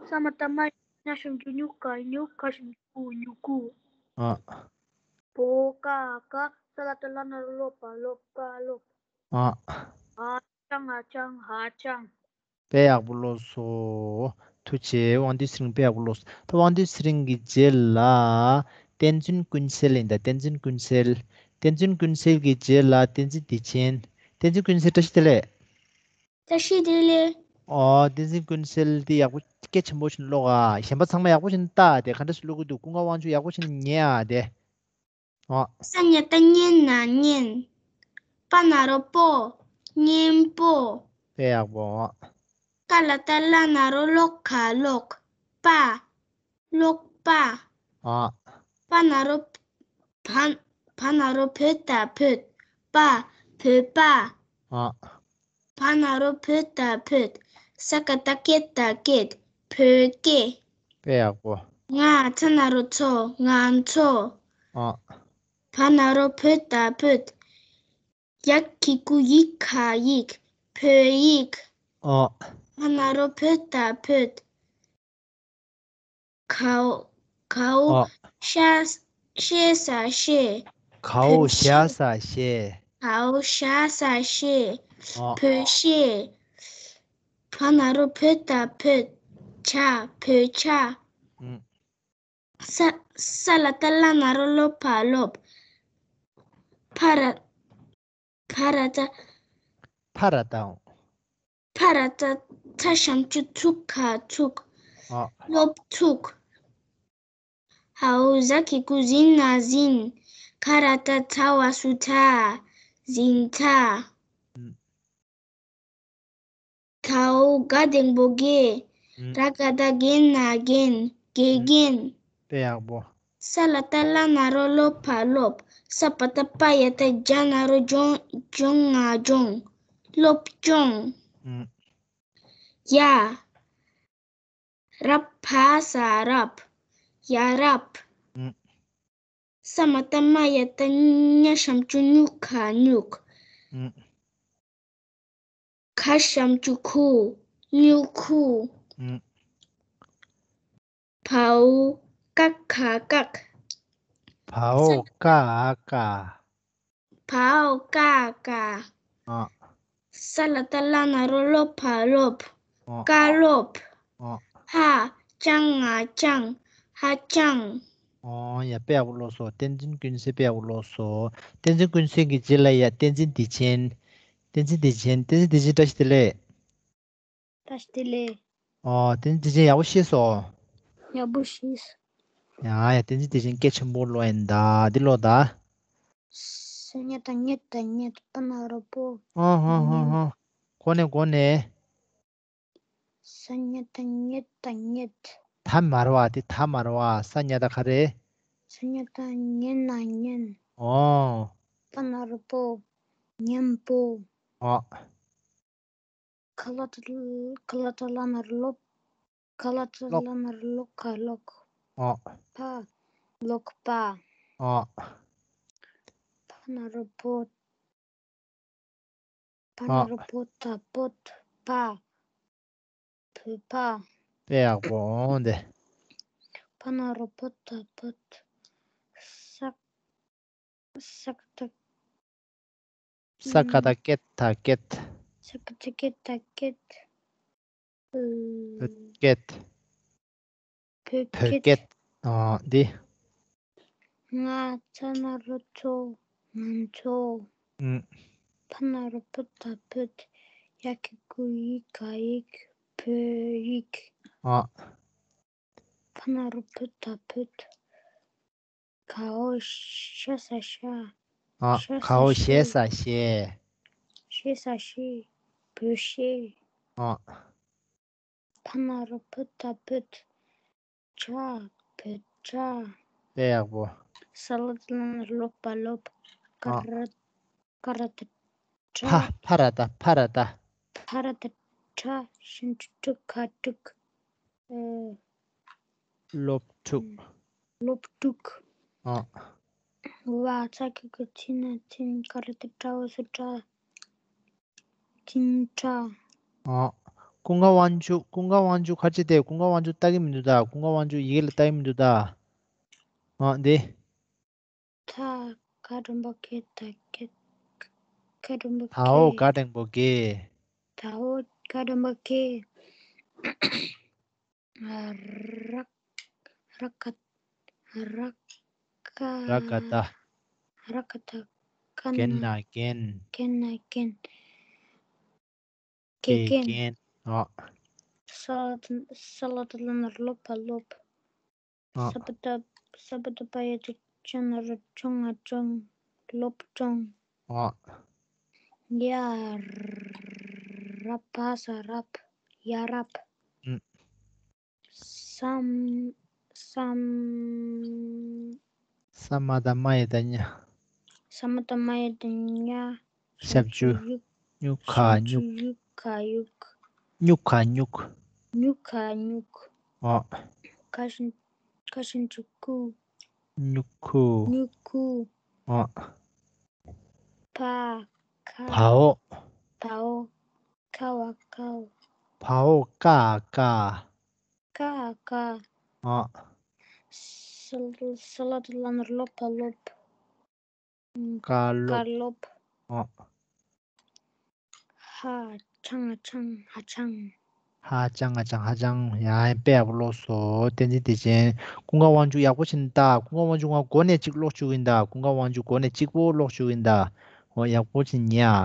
ས་མ་བཏགས་སྨ་ཡ་བཏགས་སྨྱ་ཞབས་ཀྱུ་སྨྱུ་ག་སྨྱུག་ག་ཞབས་ཀྱུ་གུ་སྨྱུ་གུ། ཨ། བོ་ཀ་ཀ་ས་ལ་བཏགས་སླ་ན་རོ་སློ་ཕ་སློབ་བཀའ་སློབ། ཨ། ཨ་ཅང་ཨ་ཅང་ཧ་ཅང་། དཔེ་ཡག་པོ་ཀློག་སོང་། ཐུགས་རྗེ་ཆེ། དབང་འདུས་ཚེ་རིང་དཔེ་ཡག་པོ་ཀློག་སོང་། ད་དབང་འདུས་ཚེ་རིང་གི་རྗེས་ལ། བསྟན་འཛིན་ཀུན་གསལ་ཡིན་ད། བསྟན་འཛིན་ཀུན་གསལ། བསྟན་འཛིན་ཀུན་གསལ་གྱི་རྗེས་ལ་བསྟན་འཛིན་བདེ་ཆེན། བསྟན་འཛིན་ཀུན་གསལ་བཀྲ་ཤིས་བདེ་ལེགས། བཀྲ་ཤིས་བདེ་ལེགས། ཨོ། བསྟན་འཛིན་ཀུན་གསལ་དེ་ཡག་པོ་སྐད་ཆེན་པོ་ཞིག་ཀློག་ཨ། གཞན་པ་ཚང་མ་ཡག་པོ་ཞིག་ལྟ་དེ། ག་འདྲ་ཞིག་ཀློག་གི་འདུག་ཀུན་དགའ་དབང་ཕྱུག་ཡག་པོ་ཞིག་ཉན་ཨ་དེ། ཨོ། ས་ཉ་བཏགས་སྙན་ན་སྙན། པ་ན་རོ་པོ། སྙན་པོ། དཔེ་ཡག་པོ། ཀ་ལ་བཏགས་ཀླ་ན་རོ་ཀློ་ག་ཀློག་པ། ཀློག་པ། ཨོ། པ་ན་རོ་བ། བ་ན་རོ་བོ་བཏགས་བོད། པ། བོད་པ། ཨོ། བ་ན་རོ་བོ་བཏགས་བོད། ས་ཀ་བཏགས་སྐེ་བཏགས་སྐད། བོད་སྐད། དཔེ་ཡག་པོ། ང་ཚ་ན་རོ་ཚོ། ང་ཚོ། ཨོ། བ་ན་རོ་བོ་བཏགས་བོད། ཡ་གི་གུ་ཡི་ག་ཡིག་བོད་ཡིག་ཨོ། བ་ན་རོ་བོ་བཏགས་བོད། གའོ། གའོ། ཨོ། ཤ། ཤེ་ས་ཤེས། གའོ་བོད་ཤ་ཤེས། ས་ཤེས། གའོ་ཤ་ས་ཤེས། ཨོ། བོད་ཤེས། བ་ན་རོ་བོ་བཏགས་བོད། བྱ། བོད་བྱ། ཨུམ། ས། ས་ལ་བཏགས་སླ་ན་རོ་སློ་བ་སློབ། ཕ་ར། ཕ་ར་བཏགས། ཕ་ར་བཏགས། ཕ་ར་བཏགས་ཚ་ཞབས་ཀྱུ་ཚུ་ག་ཚུགས། ཨ། སློབ་ཚུགས། ཧའོ་ཟ་གི་གུ་ཟི་ན་ཟིན། ག་ར་བཏགས་ཚ་བ་སུ་ཚ། ཟིན་ཚ། ཨུམ། གའོ་ག་འགྲེང་བུ་གེ། ཨུམ། ར་ག་བཏགས་རྒ་ན་རྒན། དགེ་རྒན། དཔེ་ཡག་པོ། ས་ལ་བཏགས་སླ་ན་རོ་སློ་བ་སློབ། ས་པ་བཏགས་སྤ་ཡ་བཏགས་སྦྱ་ན་རོ་སྦྱོང་། སྦྱོང་ང་སྦྱོང་། སློབ་སྦྱོང་། ཨུམ། ཡ། ར་བ་ས་རབ། ཡ་རབ། ཨུམ། ས་མ་བཏགས་སྨ་ཡ་བཏགས་སྨྱ་ཞབས་ཀྱུ་སྨྱུ་ག་སྨྱུག་ཨུམ། ག་ཞབས་ཀྱུ་གུ། སྨྱུ་གུ། ཨུམ། བའོ་ཀ་ག་བཀག་བའོ་ཀ་ག་བའོ་ཀ་ག་ཨ། ས་ལ་བཏགས་སླ་ན་རོ་སློ་བ་སློབ། ཨ། བཀའ་སློབ། ཨ། ཧ། ཅང་ང་ཅང་། ཧ་ཅང་། ཨོ་ཡ། དཔེ་ཡག་པོ་ཀློག་སོང་། བསྟན་འཛིན་ཀུན་གསལ་དཔེ་ཡག་པོ་ཀློག་སོང་། བསྟན་འཛིན་ཀུན་གསལ་གྱི་རྗེས་ལ་ཡ་བསྟན་འཛིན་བདེ་ཆེན། བསྟན་འཛིན་བདེ་ཆེན། བསྟན་འཛིན་བདེ་ཆེན་བཀྲ་ཤིས་བདེ་ལེགས། བཀྲ་ཤིས་བདེ་ལེགས། ཨོ། བསྟན་འཛིན་བདེ་ཆེན་ཡག་པོ་ཤེས་སོང་། ཡག་པོ་ཤེས། ཡ་ཡ། བསྟན་འཛིན་བདེ་ཆེན་སྐད་ཆེན་པོ་ཀློག་ཡིན་ད། འདི་ཀློག་ད། ས་ཉ་བཏགས་སྙ་ད་སྙད། པ་ན་རོ་པོ། ཧོ་ཧོ་ཧོ་ཧོ། གོ་ནས་གོ་ནས། ས་ཉ་བཏགས་སྙ་ད་སྙད། ད་མ་རེད་པ། དེ་ད་མ་རེད་པ། ས་ཉ་བཏགས་ག་རེ། ས་ཉ་བཏགས་སྙན་ན་སྙན། ཨོ། པ་ན་རོ་པོ། སྙན་པོ། ཨོ། ག་ལ་བཏགས་ག་ལ་བཏགས་གླ་ན་རོ་སློབ། ག་ལ་བཏགས་ཀླ་ན་རོ་ཀློ་ག་ཀློག་ཨོ། པ། ཀློག་པ། ཨོ། བ་ན་རོ་བོ། བ་ན་ཨོ། རོ་བོ་ད་བོད། པ། བོད་པ། དཔེ་ཡག་པོ་འོང་དེ། བ་ན་རོ་བོ་ད་བོད། ས། ས་ཀ་བཏགས། ས་ཀ་བཏགས་སྐད་ད་སྐད། ས་ཀ་བཏགས་སྐད་ད་སྐད། བོད་སྐད། བོད་སྐད། ཨ། འདི། ང་ཚ་ན་རོ་ཚོ། ང་ཚོ། ཨུམ། བ་ན་རོ་བོ་ད་བོད། ཡ་གི་གུ་ཡི་ག་ཡིག་བོད་ཡིག་ཨ། བ་ན་རོ་བོ་ད་བོད། གའོ་ཤ་ས་ཤ། ཨ། ཤ་ས་གའོ་ཤ་ཤེ། ས་ཤེ། ཤེ་ས་ཤེས། བོད་ཤེས། ཨ། བ་ན་རོ་བོ་ད་བོད། བྱ། བོད་བྱ། དཔེ་ཡག་པོ། ས་ལ་བཏགས་སླ་ན་རོ་སློ་བ་སློབ། ཨ། ཀ་ར། ཀ་ར་བཏགས་ཕྲ། ཕ། ཕ་ར་བཏགས། ཕ་ར་བཏགས། ཕ་ར་བཏགས་ཕྲ། ཞབས་ཀྱུ་ཕྲུ་ག་ཕྲུག་ཨ། སློབ་ཕྲུག་སློབ་ཕྲུག་ཨ། བ་ཚ་གི་གུ་ཚི་ན་འཛིན། ག་ར་བཏགས་གྲ་བ་སུ་གྲ། འཛིན་གྲྭ། ཨ། ཀུན་དགའ་དབང་ཕྱུག་ཀུན་དགའ་དབང་ཕྱུག་ག་རེ་བྱས་ཏེ། ཀུན་དགའ་དབང་ཕྱུག་ལྟ་གི་མི་འདུག་ད། ཀུན་དགའ་དབང་ཕྱུག་ཡི་གེ་ལ་ལྟ་གི་མི་འདུག་ད། ཨ། འདི། ད་ག་འགྲེང་བུ་གི་ད་སྐད། ག་འགྲེང་བུ་གི། ད་འོ་ག་འགྲེང་བུ་གི། ད་འོ་ག་འགྲེང་བུ་གི། ར། ར་ག། ར། ཀ། ར་ག་བཏགས། ར་ག་བཏགས། ཀ་ན། གན་ན་རྒན། གན་ན་རྒན། དགེ་རྒན། དགེ་རྒན། ཨོ། ས་ལ་ད་ལ་ན་རོ་ལོ་བ་སློབ། ཨོ། ས་པ་ད། ས་པ་ད་པ་ཡ་བཏགས་ཅ་ན་རོ་སྦྱོང་ང་སྦྱོང་། སློབ་སྦྱོང་། ཨོ། ཡ། ར་བ་ས་རབ། ཡ་རབ། ཨུམ། ས་མ། ས་མ། ས་མ་བཏགས་སྨ་ཡ་བཏགས་སྨྱ། ས་མ་བཏགས་སྨ་ཡ་བཏགས་སྨྱ། ཞབས་ཀྱུ། ཞབས་ཀྱུ་ཡུག། སྨྱུ་ག་སྨྱུག། ཡུ་ག་ཡུག། སྨྱུ་ག་སྨྱུག། སྨྱུ་ག་སྨྱུག། ཨོ། ག་ཞབས། ག་ཞབས་ཀྱུ་གུ། སྨྱུ་གུ། སྨྱུ་གུ། ཨོ། བ། ག། བའོ། བའོ། ག་བ་གའོ། བའོ་ཀ་ཀ། ཀ་ཀ། ཨོ། ས་ལ། ས་ལ་ད་ལ་ན་རོ་ལོ་བ་སློབ། ཀ་སློབ། ཀ་སློབ། ཨོ། ཧ་ཅང་ང་ཅང་ཧ་ཅང་། ཧ་ཅང་ང་ཅང་ཧ་ཅང་། ཡ། དཔེ་ཡག་པོ་ཀློག་སོང་། བསྟན་འཛིན་བདེ་ཆེན། ཀུན་དགའ་དབང་ཕྱུག་ཡག་པོ་བྱས་ནས་ལྟ། ཀུན་དགའ་དབང་ཕྱུག་ང་མགོ་ནས་གཅིག་ཀློག་བཅུག་གི་ཡིན་ད། ཀུན་དགའ་དབང་ཕྱུག་མགོ་ནས་གཅིག་པོ་ཀློག་བཅུག་གི་ཡིན་ད། འོ། ཡག་པོ་བྱས་ནས་ཉན་ཨ།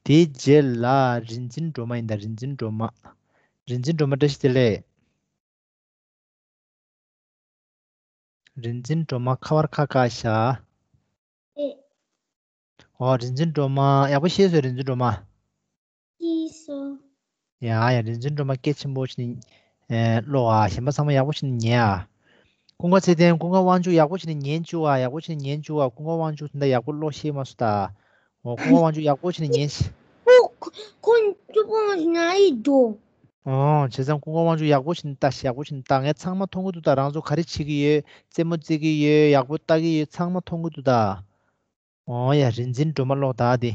དེའི་རྗེས་ལ་རིག་འཛིན་སྒྲོལ་མ་ཡིན་ད། རིག་འཛིན་སྒྲོལ་མ། རིག་འཛིན་སྒྲོལ་མ་བཀྲ་ཤིས་བདེ་ལེགས། རིག་འཛིན་སྒྲོལ་མ། ཁ་བར་ཁ་ག་ཞ། ཨེ། ཨོ། རིག་འཛིན་སྒྲོལ་མ། ཡག་པོ་ཤེས་སོང་། རིག་འཛིན་སྒྲོལ་མ། ཤེས་སོང་། ཡ་ཡ། རིག་འཛིན་སྒྲོལ་མ་སྐད་ཆེན་པོ་བྱས་ནས། ཨེ། ཀློག་ཨ། གཞན་པ་ཚང་མ་ཡག་པོ་བྱས་ནས་ཉན་ཨ། ཀུན་དགའ་ཚེ་བརྟན། ཀུན་དགའ་དབང་ཕྱུག་ཡག་པོ་བྱས་ནས་ཉན་བཅུག་ཨ། ཡག་པོ་བྱས་ནས་ཉན་བཅུག་ཨ། ཀུན་དགའ་དབང་ཕྱུག་དེ་འདྲ་ཡག་པོ་ཀློག་ཤེས་མ་སོང་ད། འོ། ཀུན་དགའ་དབང་ཕྱུག་ཡག་པོ་བྱས་ནས་ཉན་ཤིག་ཁོ། ཁོ་ཁོ་ཅུ་པོ་ང་ཡི་འགྲོ། ཨོ། བྱས་ཙང་ཀུན་དགའ་དབང་ཕྱུག་ཡག་པོ་བྱས་ནས་ལྟ་ཤིག་ཡག་པོ་བྱས་ནས་ལྟ། ངས་ཚང་མ་མཐོང་གི་འདུག་ད། རང་ཚོ་ག་རེ་བྱེད་ཀྱི་ཡོད། རྩེད་མོ་རྩེ་གི་ཡོད། ཡག་པོ་ལྟ་གི་ཡོད། ཚང་མ་མཐོང་གི་འདུག་ད། ཨོ་ཡ། རིག་འཛིན་སྒྲོལ་མ་ཀློག་ད་དེ།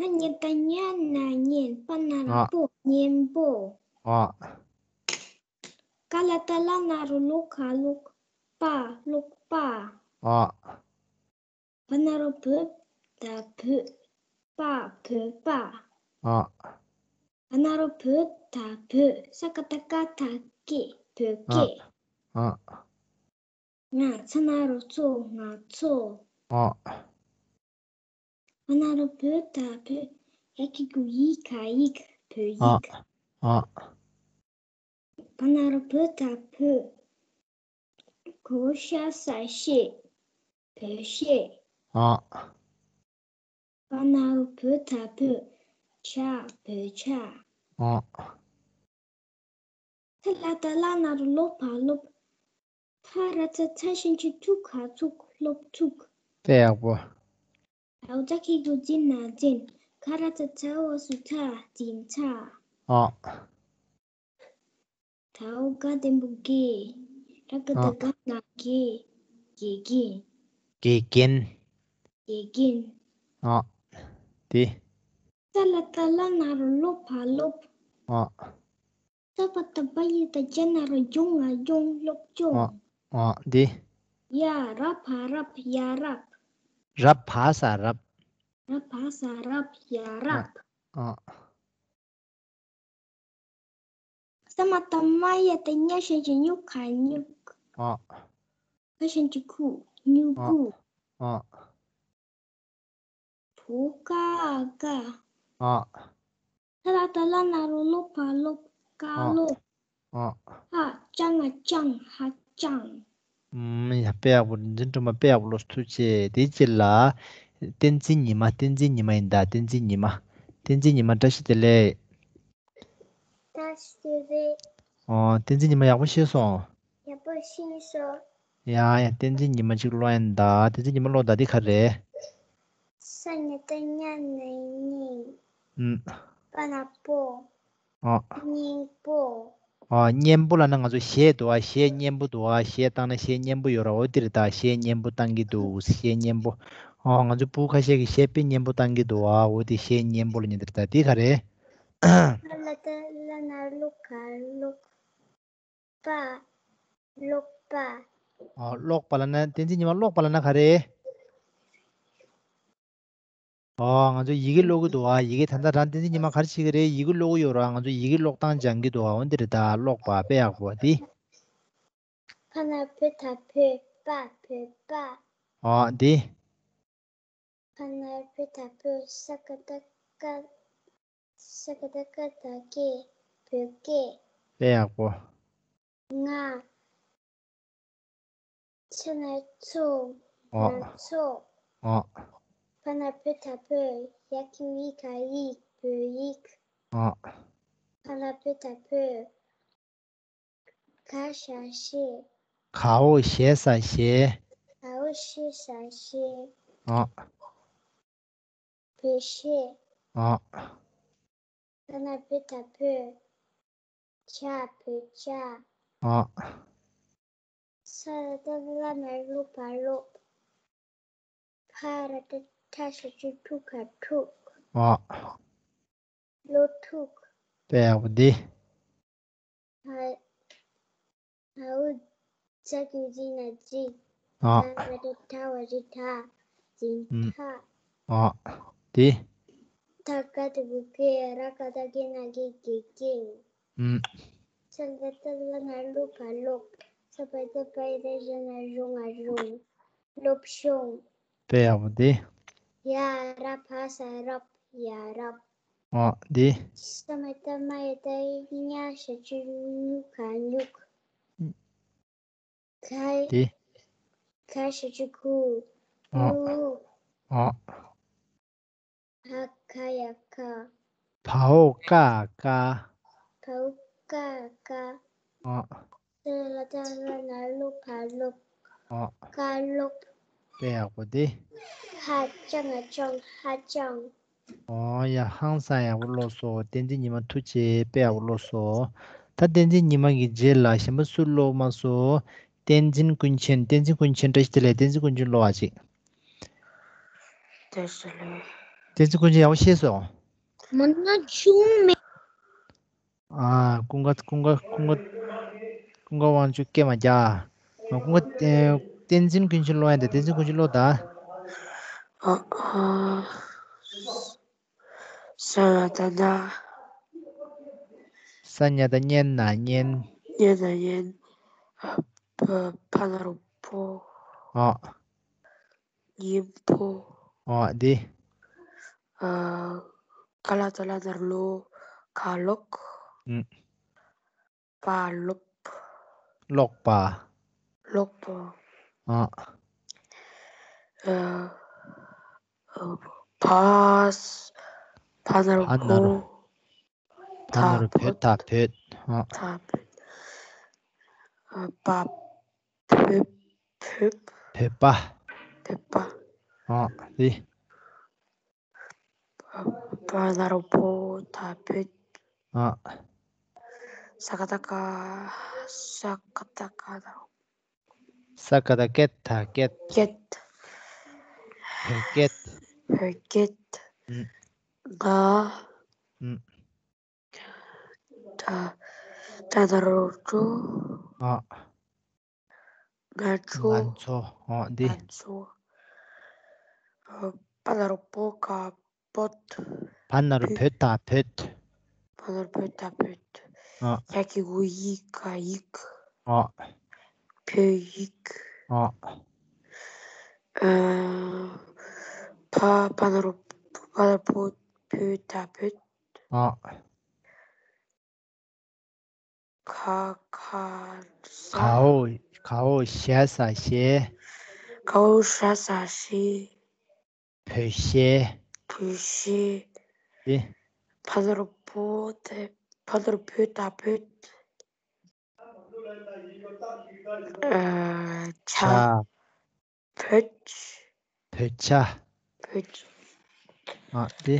ན་ཉ་བཏགས་སྙ་ན་སྙན། པ་ན་རོ་པོ། སྙན་པོ། ཨོ། ག་ལ་བཏགས་གླ་ན་རོ་ཀློ་ག་ཀློག་པ། ཀློག་པ། ཨོ། བ་ན་རོ་བོ་བཏགས་བོད། པ། བོད་པ། ཨོ། ག་ན་རོ་གོ་བཏགས་གོ། ས་ཀ་བཏགས་སྐ་བཏགས་སྐད། བོད་སྐད། ཨོ། ང་ཚ་ན་རོ་ཚོ། ང་ཚོ། ཨོ། བ་ན་རོ་བོ་བཏགས་བོད། ཡ་གི་གུ་ཡི་ག་ཡིག། བོད་ཡིག། ཨོ། བ་ན་རོ་བོ་བཏགས་བོད། གོ་ཤ་ས་གཤེད། བོད་གཤེད། ཨོ། བ་ན་རོ་བོ་བཏགས་བོད། ཇ། བོད་ཇ། ཨོ། ཐ་ལ་བཏགས་ཐ་ན་རོ་ཐ་སློབ། ཐ་ར་ཚ་ཐ་ཞབས་ཀྱུ་ཐུ་ག་ཐུག། སློབ་ཐུག། དཔེ་ཡག་པོ། ད་འོ་ད་གི་གུ་ཛི་ན་ཛིན། ག་ར་ཚ་ཚ་འོ་སུ་ཚ། ཛིན་ཚ། ཨོ། ད་འོ་ག་ལྡེམ་པོ་གེ། ར་ག་བཏགས་རྒ་ན་རྒས། དགེ་རྒན། དགེ་རྒན། དགེ་རྒན། ཨོ། དེ། ཏ་ལ་བཏགས་ཏ་ལ་ན་རོ་ཏ་ལོ་ཕ་ལོབ། ཨོ། ཏ་པ་བཏགས་ཏ་པ་ཡ་བཏགས་ཏ་ཡ་ན་རོ་ཏ་ཡོ་ང་ཡོང་། སློབ་སྦྱོང་། ཨོ། ཨོ། དེ། ཡ། ར་བ་རབ། ཡ་རབ། ར་བ་ས་རབ། ར་བ་ས་རབ། ཡ་རབ། ཨོ། ས་མ་བཏགས་སྨ་ཡ་བཏགས་སྨྱ་ཞབས་ཀྱུ་སྨྱུ་ག་སྨྱུག། ཨོ། ག་ཞབས་ཀྱུ་གུ། སྨྱུ་གུ། ཨོ། བུ་ག་འ་དགའ། ཨོ། ཏ་ལ་བཏགས་ཏ་ལ་ན་རོ་ཏ་ལོ་ཕ་ལོབ། དགའ་ལོབ། ཨོ། ཧ་ཅང་ང་ལྕང་། ཧ་ཅང་། ཨུམ། ཡ། དཔེ་ཡག་པོ། རིག་འཛིན་སྒྲོལ་མ་དཔེ་ཡག་པོ་ཀློག་ཐུགས་རྗེ་ཆེ། དེའི་རྗེས་ལ། བསྟན་འཛིན་ཉི་མ། བསྟན་འཛིན་ཉི་མ་ཡིན་ད། བསྟན་འཛིན་ཉི་མ། བསྟན་འཛིན་ཉི་མ་བཀྲ་ཤིས་བདེ་ལེགས། བཀྲ་ཤིས་བདེ་ལེགས། ཨོ། བསྟན་འཛིན་ཉི་མ་ཡག་པོ་ཤེས་སོང་། ཡག་པོ་ཤེས་སོང་། ཡ་ཡ། བསྟན་འཛིན་ཉི་མ་གཅིག་ཀློག་ཡིན་ད། བསྟན་འཛིན་ཉི་མ་ཀློག་ད། འདི་ག་རེད། ས་ཉ་བཏགས་སྙ་ན་སྙན། ཨུམ། པ་ན་པོ། ཨོ། སྙན་པོ། ཨོ། སྙན་པོ་ལབ་ན་ང་ཚོ་གཞས་འདུག་ཨ། གཞས་སྙན་པོ་འདུག་ཨ། གཞས་བཏང་ན་གཞས་སྙན་པོ་ཡོད་ར། འོ་དེ་རེད་ད། གཞས་སྙན་པོ་བཏང་གི་འདུག་གཞས་སྙན་པོ། ཨོ། ང་ཚོ་བུ་ཁ་ཤས་ཀྱིས་གཞས་དཔེ་སྙན་པོ་བཏང་གི་འདུག་ཨ། འོ་དེ་གཞས་སྙན་པོ་ལབ་མཁན་དེ་རེད་ད། དེ་ག་རེད། ལ་ལ་བཏགས་ལ་ན་རོ་ལོ་ག་ལོག། པ། ཀློག་པ། ཨོ། ཀློག་པ་ལབ་ན། བསྟན་འཛིན་ཉི་མ། ཀློག་པ་ལབ་ན་ག་རེ། ཨོ། ང་ཚོ་ཡི་གེ་ཀློག་གི་འདུག་ཨ། ཡི་གེ། ད་ལྟ་རང་བསྟན་འཛིན་ཉི་མ་ག་རེ་བྱེད་ཀྱི་རེད། ཡི་གེ་ཀློག་གི་ཡོད་ར། ང་ཚོ་ཡི་གེ་ཀློག་སྟངས་སྦྱང་གི་འདུག་ཨ། འོ་འདི་རེད་ད། ཀློག་པ། དཔེ་ཡག་པོ་འདི། ཕ་ན་བོ་ད་བོད། པ། བོད་པ། ཨོ་འདི། ཕ་ན་རོ་བོ་ད་བོད། ས་ཀ་བཏགས་སྐ། ས་ཀ་བཏགས་སྐ་ད་སྐད། བོད་སྐད། དཔེ་ཡག་པོ། ང་། ཚ་ན་རོ་ཚོ། ཨོ། ང་ཚོ། ཨོ། བ་ན་རོ་བོ་ད་བོད། ཡ་གི་གུ་ཡི་ག་ཡིག་བོད་ཡིག་ཨོ། བ་ན་རོ་བོ་ད་བོད། ག་ཞ་གཞས། གའོ་ཞེ་ས་གཞས། གའོ་ཞེ་ས་གཞས། ཨོ། བོད་གཞས། ཨོ། བ་ན་རོ་བོ་ད་བོད། ཇ། བོད་ཇ། ཨོ། ས་ལ་བཏགས་སླ་ན་རོ་སློ་བ་སློབ། ཕ་ར་བཏགས་ཕྲ་ཞབས་ཀྱུ་ཕྲུ་ག་ཕྲུག་ཨོ། སློབ་ཕྲུག་དཔེ་ཡག་པོ་འདི། ཧ། ཧ་འུ་ཛ་གི་གུ་ཛི་ན་གཟིག་ཨོ། ད་ར་བཏགས་ད་བ་རི་ད། འཛིན་ཨུམ། ད། ཨོ། འདི། ཐ་ག་བཏགས་ཐུ་གི་ཐུག་ར་ག་བཏགས་རྒ་ན་རྒས་རྒས་རྒན། ཨུམ། ས་ལ་བཏགས་སླ་ན་སློ་བ་སློབ། ས་བ་བཏགས་སྦ་ཡ་བཏགས་སྦྱ་ན་སྦྱོ་ང་སྦྱོང་། སློབ་སྦྱོང་། དཔེ་ཡག་པོ་འདི། ཡ་ར་བ་ས་རབ། ཡ་རབ། ཨོ་འདི། ས་མ་བཏགས་སྨ་ཡ་བཏགས་སྨྱ་ཞབས་ཀྱུ་སྨྱུ་ག་སྨྱུག་ག་འདི། ག་ཞབས་ཀྱུ་གུ། ཨོ། གུ། ཨོ། ག་ག་ཡ་ག་བའོ་ཀ་ཀ་བ་འོག་ཀ་ཀ་ཨོ། ས་ལ་བཏགས་སླ་ན་སློ་བ་སློབ། ཨོ། བཀའ་སློབ། དཔེ་ཡག་པོ་འདི། ཧ་ཅང་ང་ཅང་ཧ་ཅང་། ཨོ་ཡ་ཧང་སང་ཡག་པོ་ཀློག་སོང་། བསྟན་འཛིན་ཉི་མ་ཐུགས་རྗེ་ཆེ། དཔེ་ཡག་པོ་ཀློག་སོང་། ད་བསྟན་འཛིན་ཉི་མ་གི་རྗེས་ལ་གཞན་པ་སུ་ཀློག་མ་སོང་། བསྟན་འཛིན་ཀུན་མཁྱེན། བསྟན་འཛིན་ཀུན་མཁྱེན་བཀྲ་ཤིས་བདེ་ལེགས། བསྟན་འཛིན་ཀུན་མཁྱེན་ཀློག་ཨ་ཅིག་བཀྲ་ཤིས་བདེ་ལེགས། བསྟན་འཛིན་ཀུན་མཁྱེན་ཡག་པོ་ཤེས་སོང་། མ་ན་ཆུང་མེད། ཨ། ཀུན་དགའ་ཀུན་དགའ་ཀུན་དགའ་ཀུན་དགའ་དབང་ཕྱུག་སྐད་མ་རྒྱག་ཨ། ཀུན་དགའ་ཨེ། བསྟན་འཛིན་ཀུན་མཁྱེན་ཀློག་ཡ་འདི། བསྟན་འཛིན་ཀུན་མཁྱེན་ཀློག་ད། ཨ་ཨ། ས་ན་བཏགས་སྣ། ས་ཉ་བཏགས་སྙན། ན་སྙན། སྙན་ན་སྙན། ཨ། བ་ཕ་ན་རོ་བོ། ཨ། སྙན་པོ། ཨོ་འདི། ཨ། ཀ་ལ་བཏགས་ཀླ་ན་རོ་ཀློ། ཀ་ཀློག་ཨུམ། པ་སློབ། ཀློག་པ། ཀློག་པ། ཨ། ཨ། ཨ། བ་ཕ་ན་རོ་བ་ན་རོ་བོ། བ་ན་རོ་བོ། ད་བོད། ད་བོད། ཨ། ད་བོད། ཨ། པ། བོད། བོད། བོད་པ། བོད་པ། ཨ། འདི། པ་ན་རོ་པོ། ད་བོད། ཨ། ས་ཀ་བཏགས་སྐ། ས་ཀ་བཏགས་སྐ་ན་རོ། ས་ཀ་བཏགས་སྐད། ད་སྐད། སྐད། བོད་སྐད། བོད་སྐད། ཨུམ། ང་། ཨུམ། ད། ད་ན་རོ་ཏྲོ། ཨ། ང་ཚོ། ང་ཚོ། ཨ། འདི། ང་ཚོ། ཨ། པ་ན་རོ་པོ་ག་པོད། པ་ན་རོ་བོད། ད་བོད། པ་ན་རོ་བོད། ད་བོད། ཨ། ཡ་གི་གུ་ཡི་ག་ཡིག་ཨ། བོད་ཡིག་ཨ། ཨ། པ། པ་ན་རོ། པ་ན་རོ་བོ། བོད། ད་བོད། ཨ། ག་ག་ས། གའོ། གའོ་ཞ་ས་གཞས། གའོ་ཞ་ས་གཞས། བོད་གཞས། བོད་གཞས། ཏེ། པ་ན་རོ་པོ། ད། པ་ན་རོ་བོ། ད་བོད། ཨ། ཇ། ཇ། བོད། བོད་ཇ། བོད། ཨ། ཏེ།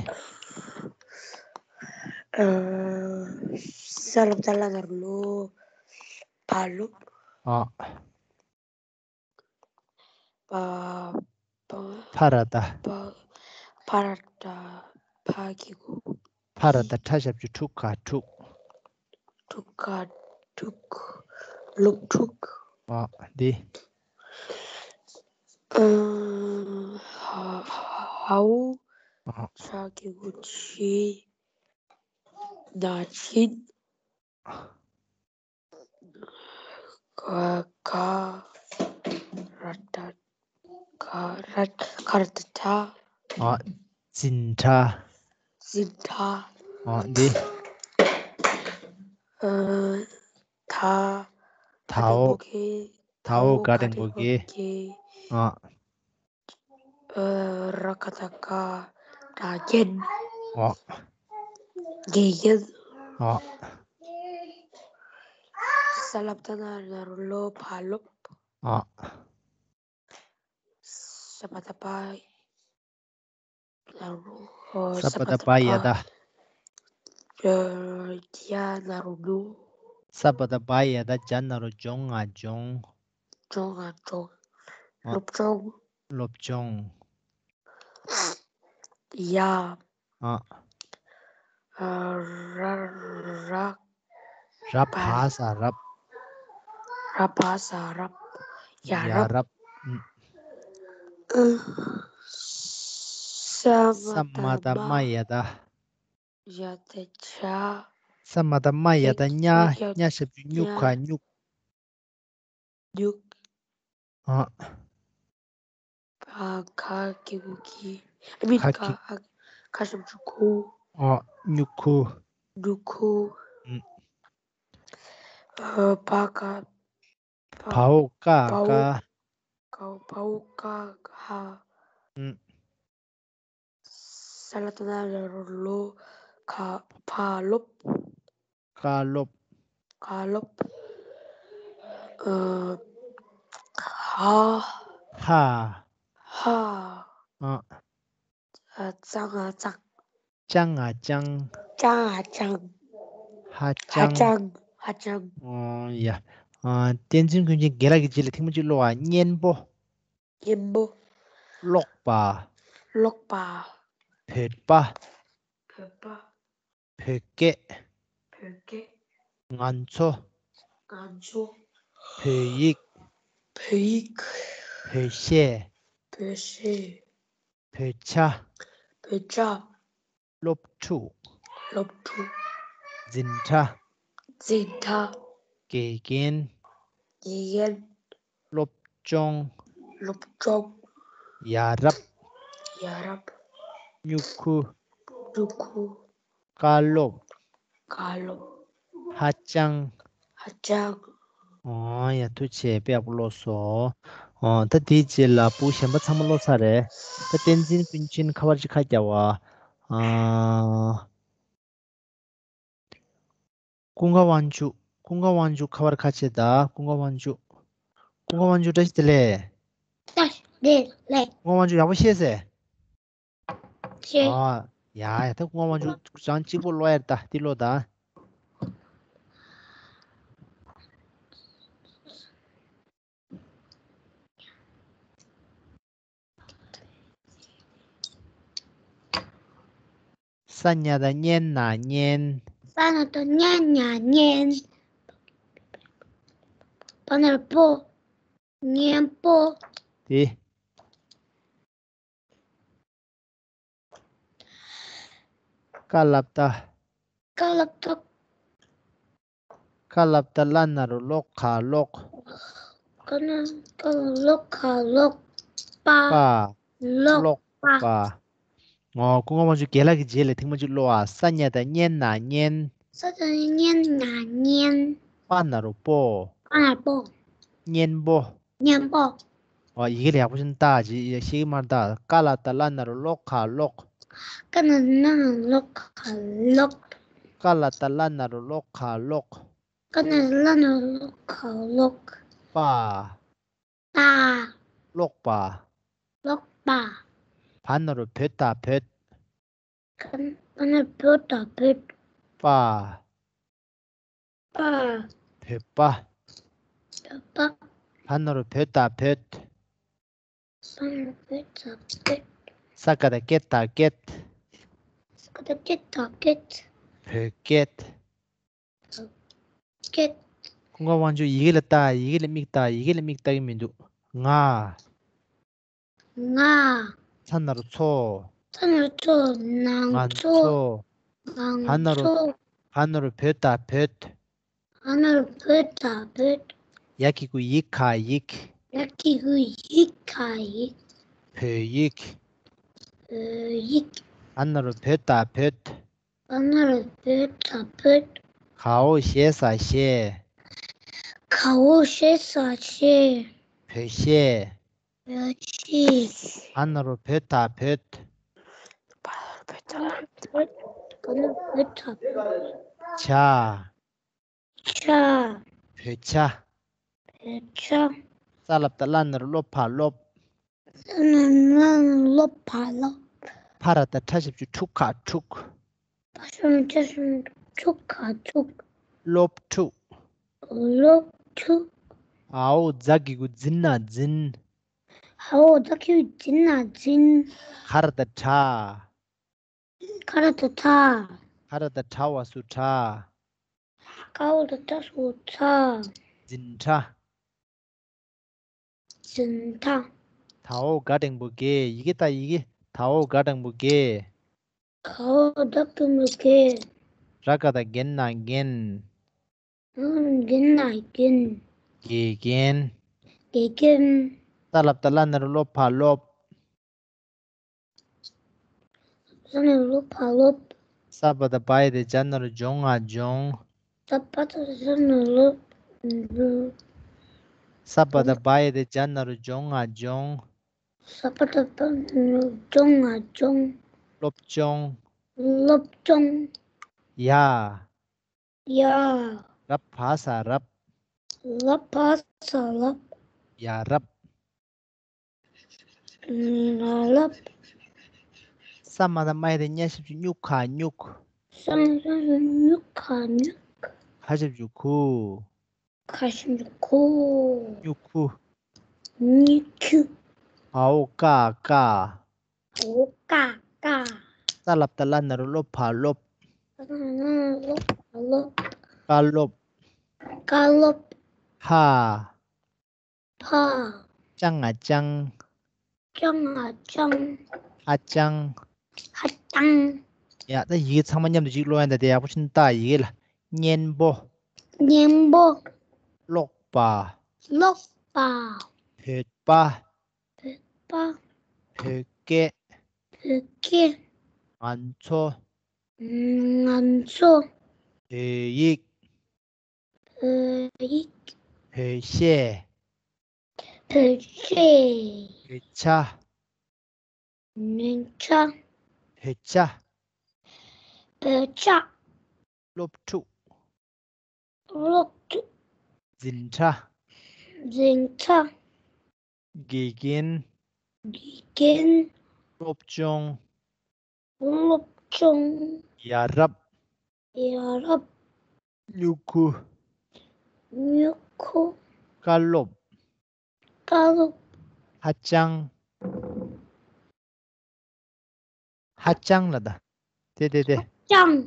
ཨ། ས་ལ་བཏགས་སླ་ན་རོ་སློ། སློབ། ཨ། པ། པ། ཕ་ར་བཏགས། པ། ཕ་ར་བཏགས། ཕ་གི་གུ། ཕ་ར་བཏགས་ཕྲ་ཞབས་ཀྱུ་ཕྲུ་ག་ཕྲུག་ཕྲུ་ག་ཕྲུག་སློབ་ཕྲུག་ཨ། འདི། ཨ། ཧ། ཧའོ། ཨ། ཆ་གི་གུ་ཆི། ན་ཆེན། ག། ག། ཁ་ར་བཏགས་ཁྲ། ཨ། འཛིན་གྲྭ། འཛིན་གྲྭ། ཨ། འདི། ཨ། ད། དའོ། དའོ་ག་འགྲེང་བུ་གི། ཨ། ཨ། ར་ག་བཏགས་རྒ། རྒན། ཨ། དགེ་རྒན། ཨ། ས་ལ་བཏགས་སླ་ན་རོ་སློ། སློབ། ཨ། ས་པ་བཏགས་སྦ། ས་པ་བཏགས་སྦ་ཡ་བཏགས་སྦྱ། ན་རོ་སྦྱོང་། ས་པ་བཏགས་སྦ་ཡ་བཏགས་སྦྱ་ན་རོ་སྦྱོ་ང་སྦྱོང་། སྦྱོ་ང་སྦྱོང་། ཨ། སློབ་སྦྱོང་། སློབ་སྦྱོང་། ཡ། ཨ། ཨ། ར། ར། ར་བ་ས་རབ། ར་བ་ས་རབ། ཡ་ཡ་རབ། རབ། ཨ། ས་མ་བཏགས་སྨ་ཡ་བཏགས་སྨ་ཡ་བཏགས་སྦྱ། ས་མ་བཏགས་སྨ་ཡ་བཏགས་སྨྱ། སྨ་ཡ་བཏགས་སྨྱ་ཞབས་ཀྱུ་སྨྱུ་ག་སྨྱ། སྨྱུག་སྨྱུག་ཨ། ཨ། ག་གི་གུ་གི། ཨ་མིན། ག་གི། ཨ། ག་ཞབས་ཀྱུ་གུ། ཨ། སྨྱུ་གུ། སྨྱུ་གུ། ཨ། བ་ག་བ། བའོ་ཀ་བའོ་ཀ་བའོ་ཀ་ཧ། ཨ། ས་ལ་བཏགས་སླ་ན་རོ་སློ། ཁ། ཕ་སློབ། བཀའ་སློབ། བཀའ་སློབ། ཨ། ཧ། ཧ། ཧ། ཨ། ཨ། ཙ་ང་ཙང་། ཅ་ང་ཅང་། ཅ་ང་ཅང་། ཧ་ཧ་ཅང་། ཅང་། ཧ་ཅང་། ཨོ་ཡ། ཨ། བསྟན་འཛིན་ཀུན་མཁྱེན་རྒན་ལགས་ཀྱི་རྗེས་ལ་ཐེངས་མ་གཅིག་ཀློག་ཨ། གཉེན་པོ། གཉེན་པོ། ཀློག་པ། ཀློག་པ། བོད་པ། བོད་པ། བོད་སྐད། བོད་སྐད། ང་ཚོ། ང་ཚོ། བོད་ཡིག་བོད་ཡིག་བོད་གཞས། བོད་གཞས། བོད་ཇ། བོད་ཇ། སློབ་ཕྲུག་སློབ་ཕྲུག་འཛིན་གྲྭ། འཛིན་གྲྭ། དགེ་རྒན། དགེ་རྒན། སློབ་སྦྱོང་། སློབ་སྦྱོང་། ཡ་རབས། ཡ་རབས། སྨྱུ་གུ། སྨྱུ་གུ། བཀའ་སློབ། བཀའ་སློབ། ཧ་ཅང་། ཧ་ཅང་། ཨོ་ཡ། ཐུགས་རྗེ་ཆེ། དཔེ་ཡག་པོ་ཀློག་སོང་། ཨོ་ད་དེའི་རྗེས་ལ་ཕྲུ་གུ་གཞན་པ་ཚང་མ་ཀློག་ཚར་རེད། ད་བསྟན་འཛིན་ཀུན་མཁྱེན་ཁ་པར་ཅིག་ཁ་རྒྱབ་ཨ། ཨ། ཀུན་དགའ་དབང་ཕྱུག་ཀུན་དགའ་དབང་ཕྱུག་ཁ་པར་ཁ་ཕྱེ་ད། ཀུན་དགའ་དབང་ཕྱུག་ཀུན་དགའ་དབང་ཕྱུག་བཀྲ་ཤིས་བདེ་ལེགས། བཀྲ་ཤིས་བདེ་ལེགས། ཀུན་དགའ་དབང་ཕྱུག་ཡག་པོ་ཤེས་ཟེར། ཤེས། ཨ། ཡ་ཡ། ད་ཀུན་དགའ་དབང་ཕྱུག་རང་གཅིག་པོ་ཀློག་ཡ་རེད་ད། འདི་ཀློག་ད། ས་ཉ་བཏགས་སྙན་ན་སྙན། ས་ན་བཏགས་སྙ་ན་སྙན། པ་ན་རོ་པོ། སྙན་པོ། དེ། ཀ་ལ་བཏགས། ཀ་ལ་བཏགས། ཀ་ལ་བཏགས་ཀླ་ན་རོ་ཀློ་ག་ཀློག་ཀ་ན་ཀ་ལ་ཀློ་ག་ཀློག་པ། པ། ཀློག་ཀློག་པ། པ། ཨོ། ཀུན་དགའ་དབང་ཕྱུག་རྒན་ལགས་ཀྱི་རྗེས་ལ་ཐེངས་མ་གཅིག་ཀློག་ཨ། ས་ཉ་བཏགས་སྙན་ན་སྙན། ས་ཉ་བཏགས་སྙན་ན་སྙན། པ་ན་རོ་པོ། པ་ན་རོ་པོ། སྙན་པོ། སྙན་པོ། ཨོ། ཡི་གེ་ལ་ཡག་པོ་ཞིག་བལྟ་ཅིག་ཤེས་ཀྱི་མ་རེད་ད། ཀ་ལ་བཏགས་ཀླ་ན་རོ་ཀློ་ག་ཀློག་ཀ་ན་ན་ཀློ་ག་ཀློག་ཀ་ལ་བཏགས་ཀླ་ན་རོ་ཀློ་ག་ཀློག་ཀ་ན་ལ་ན་ཀློ་ག་ཀློག་པ། པ། ཀློག་པ། ཀློག་པ། བ་ན་རོ་བོ་ད་བོད། པ་ན་རོ་བོ་ད་བོད། པ། པ། བོད་པ། བོད་པ། བ་ན་རོ་བོ་ད་བོད། བ་ན་རོ་བོ་ད་བོད། ས་ཀ་བཏགས་སྐད་ད་སྐད། ས་ཀ་བཏགས་སྐད་ད་སྐད། བོད་སྐད། སྐད། ཀུན་དགའ་དབང་ཕྱུག་ཡི་གེ་ལ་ལྟ། ཡི་གེ་ལ་མིག་ལྟ། ཡི་གེ་ལ་མིག་ལྟ་གི་མི་འདུག་ང་། ང་། ཚ་ན་རོ་ཚོ། ཚ་ན་རོ་ཚོ། ང་ཚོ། ང་ཚོ། བ་ན་རོ། ཚོ། བ་ན་རོ་བོ་ད་བོད། བ་ན་རོ་བོ་ད་བོད། ཡ་གི་གུ་ཡི་ག་ཡིག་ཡ་གི་གུ་ཡི་ག་ཡིག་བོད་ཡིག་བོད་ཡིག་བ་ན་རོ་བོ་ད་བོད། བ་ན་རོ་བོ་ད་བོད། ག་འོག་ཞེ་ས་ཞེས། ག་འོག་ཞེ་ས་ཞེས། བོད་གཞས། བོད་གཞས། བ་ན་རོ་བོ་ད་བོད། བ་ན་རོ་བོ་ད་བོད། བ་ན་རོ་བོ་ད་བོད། ཇ། ཇ། བོད་ཇ། བོད་ཇ། ས་ལ་བཏགས་སླ་ན་རོ་སློ་ཕ་སློབ། ས་ལ་བཏགས་སླ་ན་རོ་སློ་ཕ་སློབ། ཕ་ར་བཏགས་ཕྲ་ཞབས་ཀྱུ་ཕྲུ་ག་ཕྲུག་ཕ་ཞབས་ཀྱུ་ཕྲུ་ག་ཕྲུག་ཕྲུག་ག་ཕྲུག་སློབ་ཕྲུག་སློབ་ཕྲུག་འ་འོག་ཛ་གི་གུ་འཛིན་ན་འཛིན། འ་འོག་ཛ་གི་གུ་འཛིན་ན་འཛིན། ག་ར་བཏགས་གྲ། ག་ར་བཏགས་གྲ། ག་ར་བཏགས་གྲ་འོག་སུ་གྲགས། ག་འོག་བཏགས་གྲ་འོག་སུ་གྲགས། འཛིན་གྲྭ། འཛིན་གྲྭ། ད་འོག་ག་འགྲེང་བུ་དགེ། ཡི་གེ་ལྟ་ཡི་གེ། ད་འོག་ག་འགྲེང་བུ་དགེ། ག་འོག་ག་འགྲེང་བུ་དགེ། ར་ག་བཏགས་རྒན་ན་རྒན། ར་ག་བཏགས་རྒན་ན་རྒན། དགེ་རྒན། དགེ་རྒན། ས་ལ་བཏགས་སླ་ན་རོ་སློ་ཕ་སློབ། ས་ལ་བཏགས་སླ་ན་རོ་སློ་ཕ་སློབ། ས་པ་བཏགས་སྦ་ཡ་བཏགས་སྦྱ་ན་རོ་སྦྱོ་ང་སྦྱོང་། ས་པ་བཏགས་སྦ་ཡ་བཏགས་སྦྱ་ན་རོ་སྦྱོ། ས་པ་བཏགས་སྦ་ཡ་བཏགས་སྦྱ་ན་རོ་སྦྱོ་ང་སྦྱོང་། ས་པ་བཏགས་སྦ་ཡ་བཏགས་སྦྱ་ན་རོ་སྦྱོ་ང་སྦྱོང་། སློབ་སྦྱོང་། སློབ་སྦྱོང་། ཡ། ཡ། ར་བ་ས་རབ། ར་བ་ས་རབ། ཡ་རབས། ཡ་རབས། ས་མ་བཏགས་སྨ་ཡ་བཏགས་སྨྱ་ཞབས་ཀྱུ་སྨྱུ་ག་སྨྱུག་ས་མ་བཏགས་སྨྱུ་ག་སྨྱུག་ག་ཞབས་ཀྱུ་གུ། ག་ཞབས་ཀྱུ་གུ། སྨྱུ་གུ། སྨྱུ་གུ། འ་འོག་ཀ་ཀ། འ་འོག་ཀ་ཀ། ས་ལ་བཏགས་སླ་ན་རོ་སློ་ཕ་སློབ། ས་ལ་བཏགས་སླ་ན་རོ་སློ་ཕ་སློབ། བཀའ་སློབ། བཀའ་སློབ། ཧ། ཕ། ཅ་ང་ལྕང་། ཅ་ང་ལྕང་། ཧ་ཅང་། ཧ་ཅང་། ཡ། ད་ཡི་གེ་ཚང་མ་མཉམ་དུ་ཅིག་ཀློག་ཡ་ད། དེ་ཡག་པོ་ཞིག་ལྟ། ཡི་གེ་ལ། སྙན་པོ། སྙན་པོ། ཀློག་པ། ཀློག་པ། བོད་པ། བོད་པ། བོད་སྐད། བོད་སྐད། ང་ཚོ། ང་ཚོ། བོད་ཡིག་བོད་ཡིག་བོད་གཞས། བོད་གཞས། བོད་ཇ། བོད་ཇ། བོད་ཇ། བོད་ཇ། སློབ་ཕྲུག་སློབ་ཕྲུག་འཛིན་གྲྭ། འཛིན་གྲྭ། དགེ་རྒན། དགེ་རྒན། སློབ་སྦྱོང་། སློབ་སྦྱོང་། ཡ་རབས། ཡ་རབས། སྨྱུ་གུ། སྨྱུ་གུ། བཀའ་སློབ། བཀའ་སློབ། ཧ་ཅང་། ཧ་ཅང་ལ་ད། དེ་དེ་དེ། ཧ་ཅང་།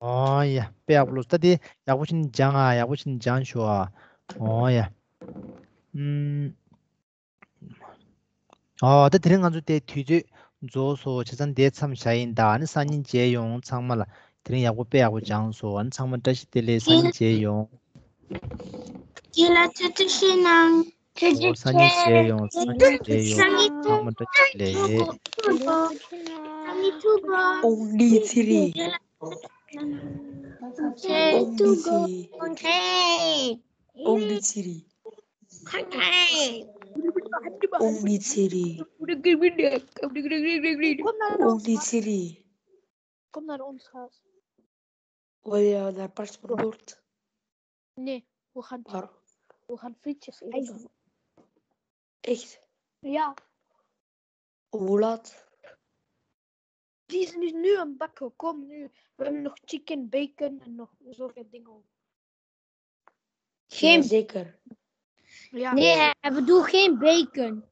ཨོ་ཡ། དཔེ་ཡག་པོ་ལོ། ད་དེ་ཡག་པོ་ཞིག་སྦྱང་ཨ། ཡག་པོ་ཞིག་སྦྱང་ཤོག་ཨ། ཨོ་ཡ། ཨུམ། ཨོ། ད་དེ་རིང་ང་ཚོ་དེ་དུས་ཚོད་རྫོགས་སོ། བྱས་ཙང་དེ་མཚམས་བཞག་ཡིན་ད། ཨ་ནི་སང་ཉིན་མཇལ་ཡོང་། ཚང་མ་ལ་དེ་རིང་ཡག་པོ་དཔེ་ཡག་པོ་སྦྱངས་སོ། ཨ་ནི་ཚང་མ་བཀྲ་ཤིས་བདེ་ལེགས། སང་ཉིན་མཇལ་ཡོང་། ཁྱེད་ལ་ཐུགས་རྗེ་ཆེ་གནང་། ཐུགས་རྗེ་ཆེ། སང་ཉིན་མཇལ་ཡོང་། སང་ཉིན་མཇལ་ཡོང་། ཚང་མ་བཀྲ་ཤིས་བདེ་ལེགས། སང་ཉིན་ཐུག་གོ། ཨོང་ལི་ཚི་རི། ཨོང་ལི་ཚི་རི། ཨོང་ལི་ཚི་རི། ཨོང་ལི་ཚི་རི། ཨོང་ལི་ཚི་རི། Komm nach uns Haus. Oder der Passport dort. Nee, wo kann, wo kann Fritz es? Echt? Ja. Wo laat? Die sind nicht nur am Backen. Komm, wir haben noch Chicken, Bacon und noch so viel Dinge. Kein Bacon. Ja. Nee, aber du kein Bacon.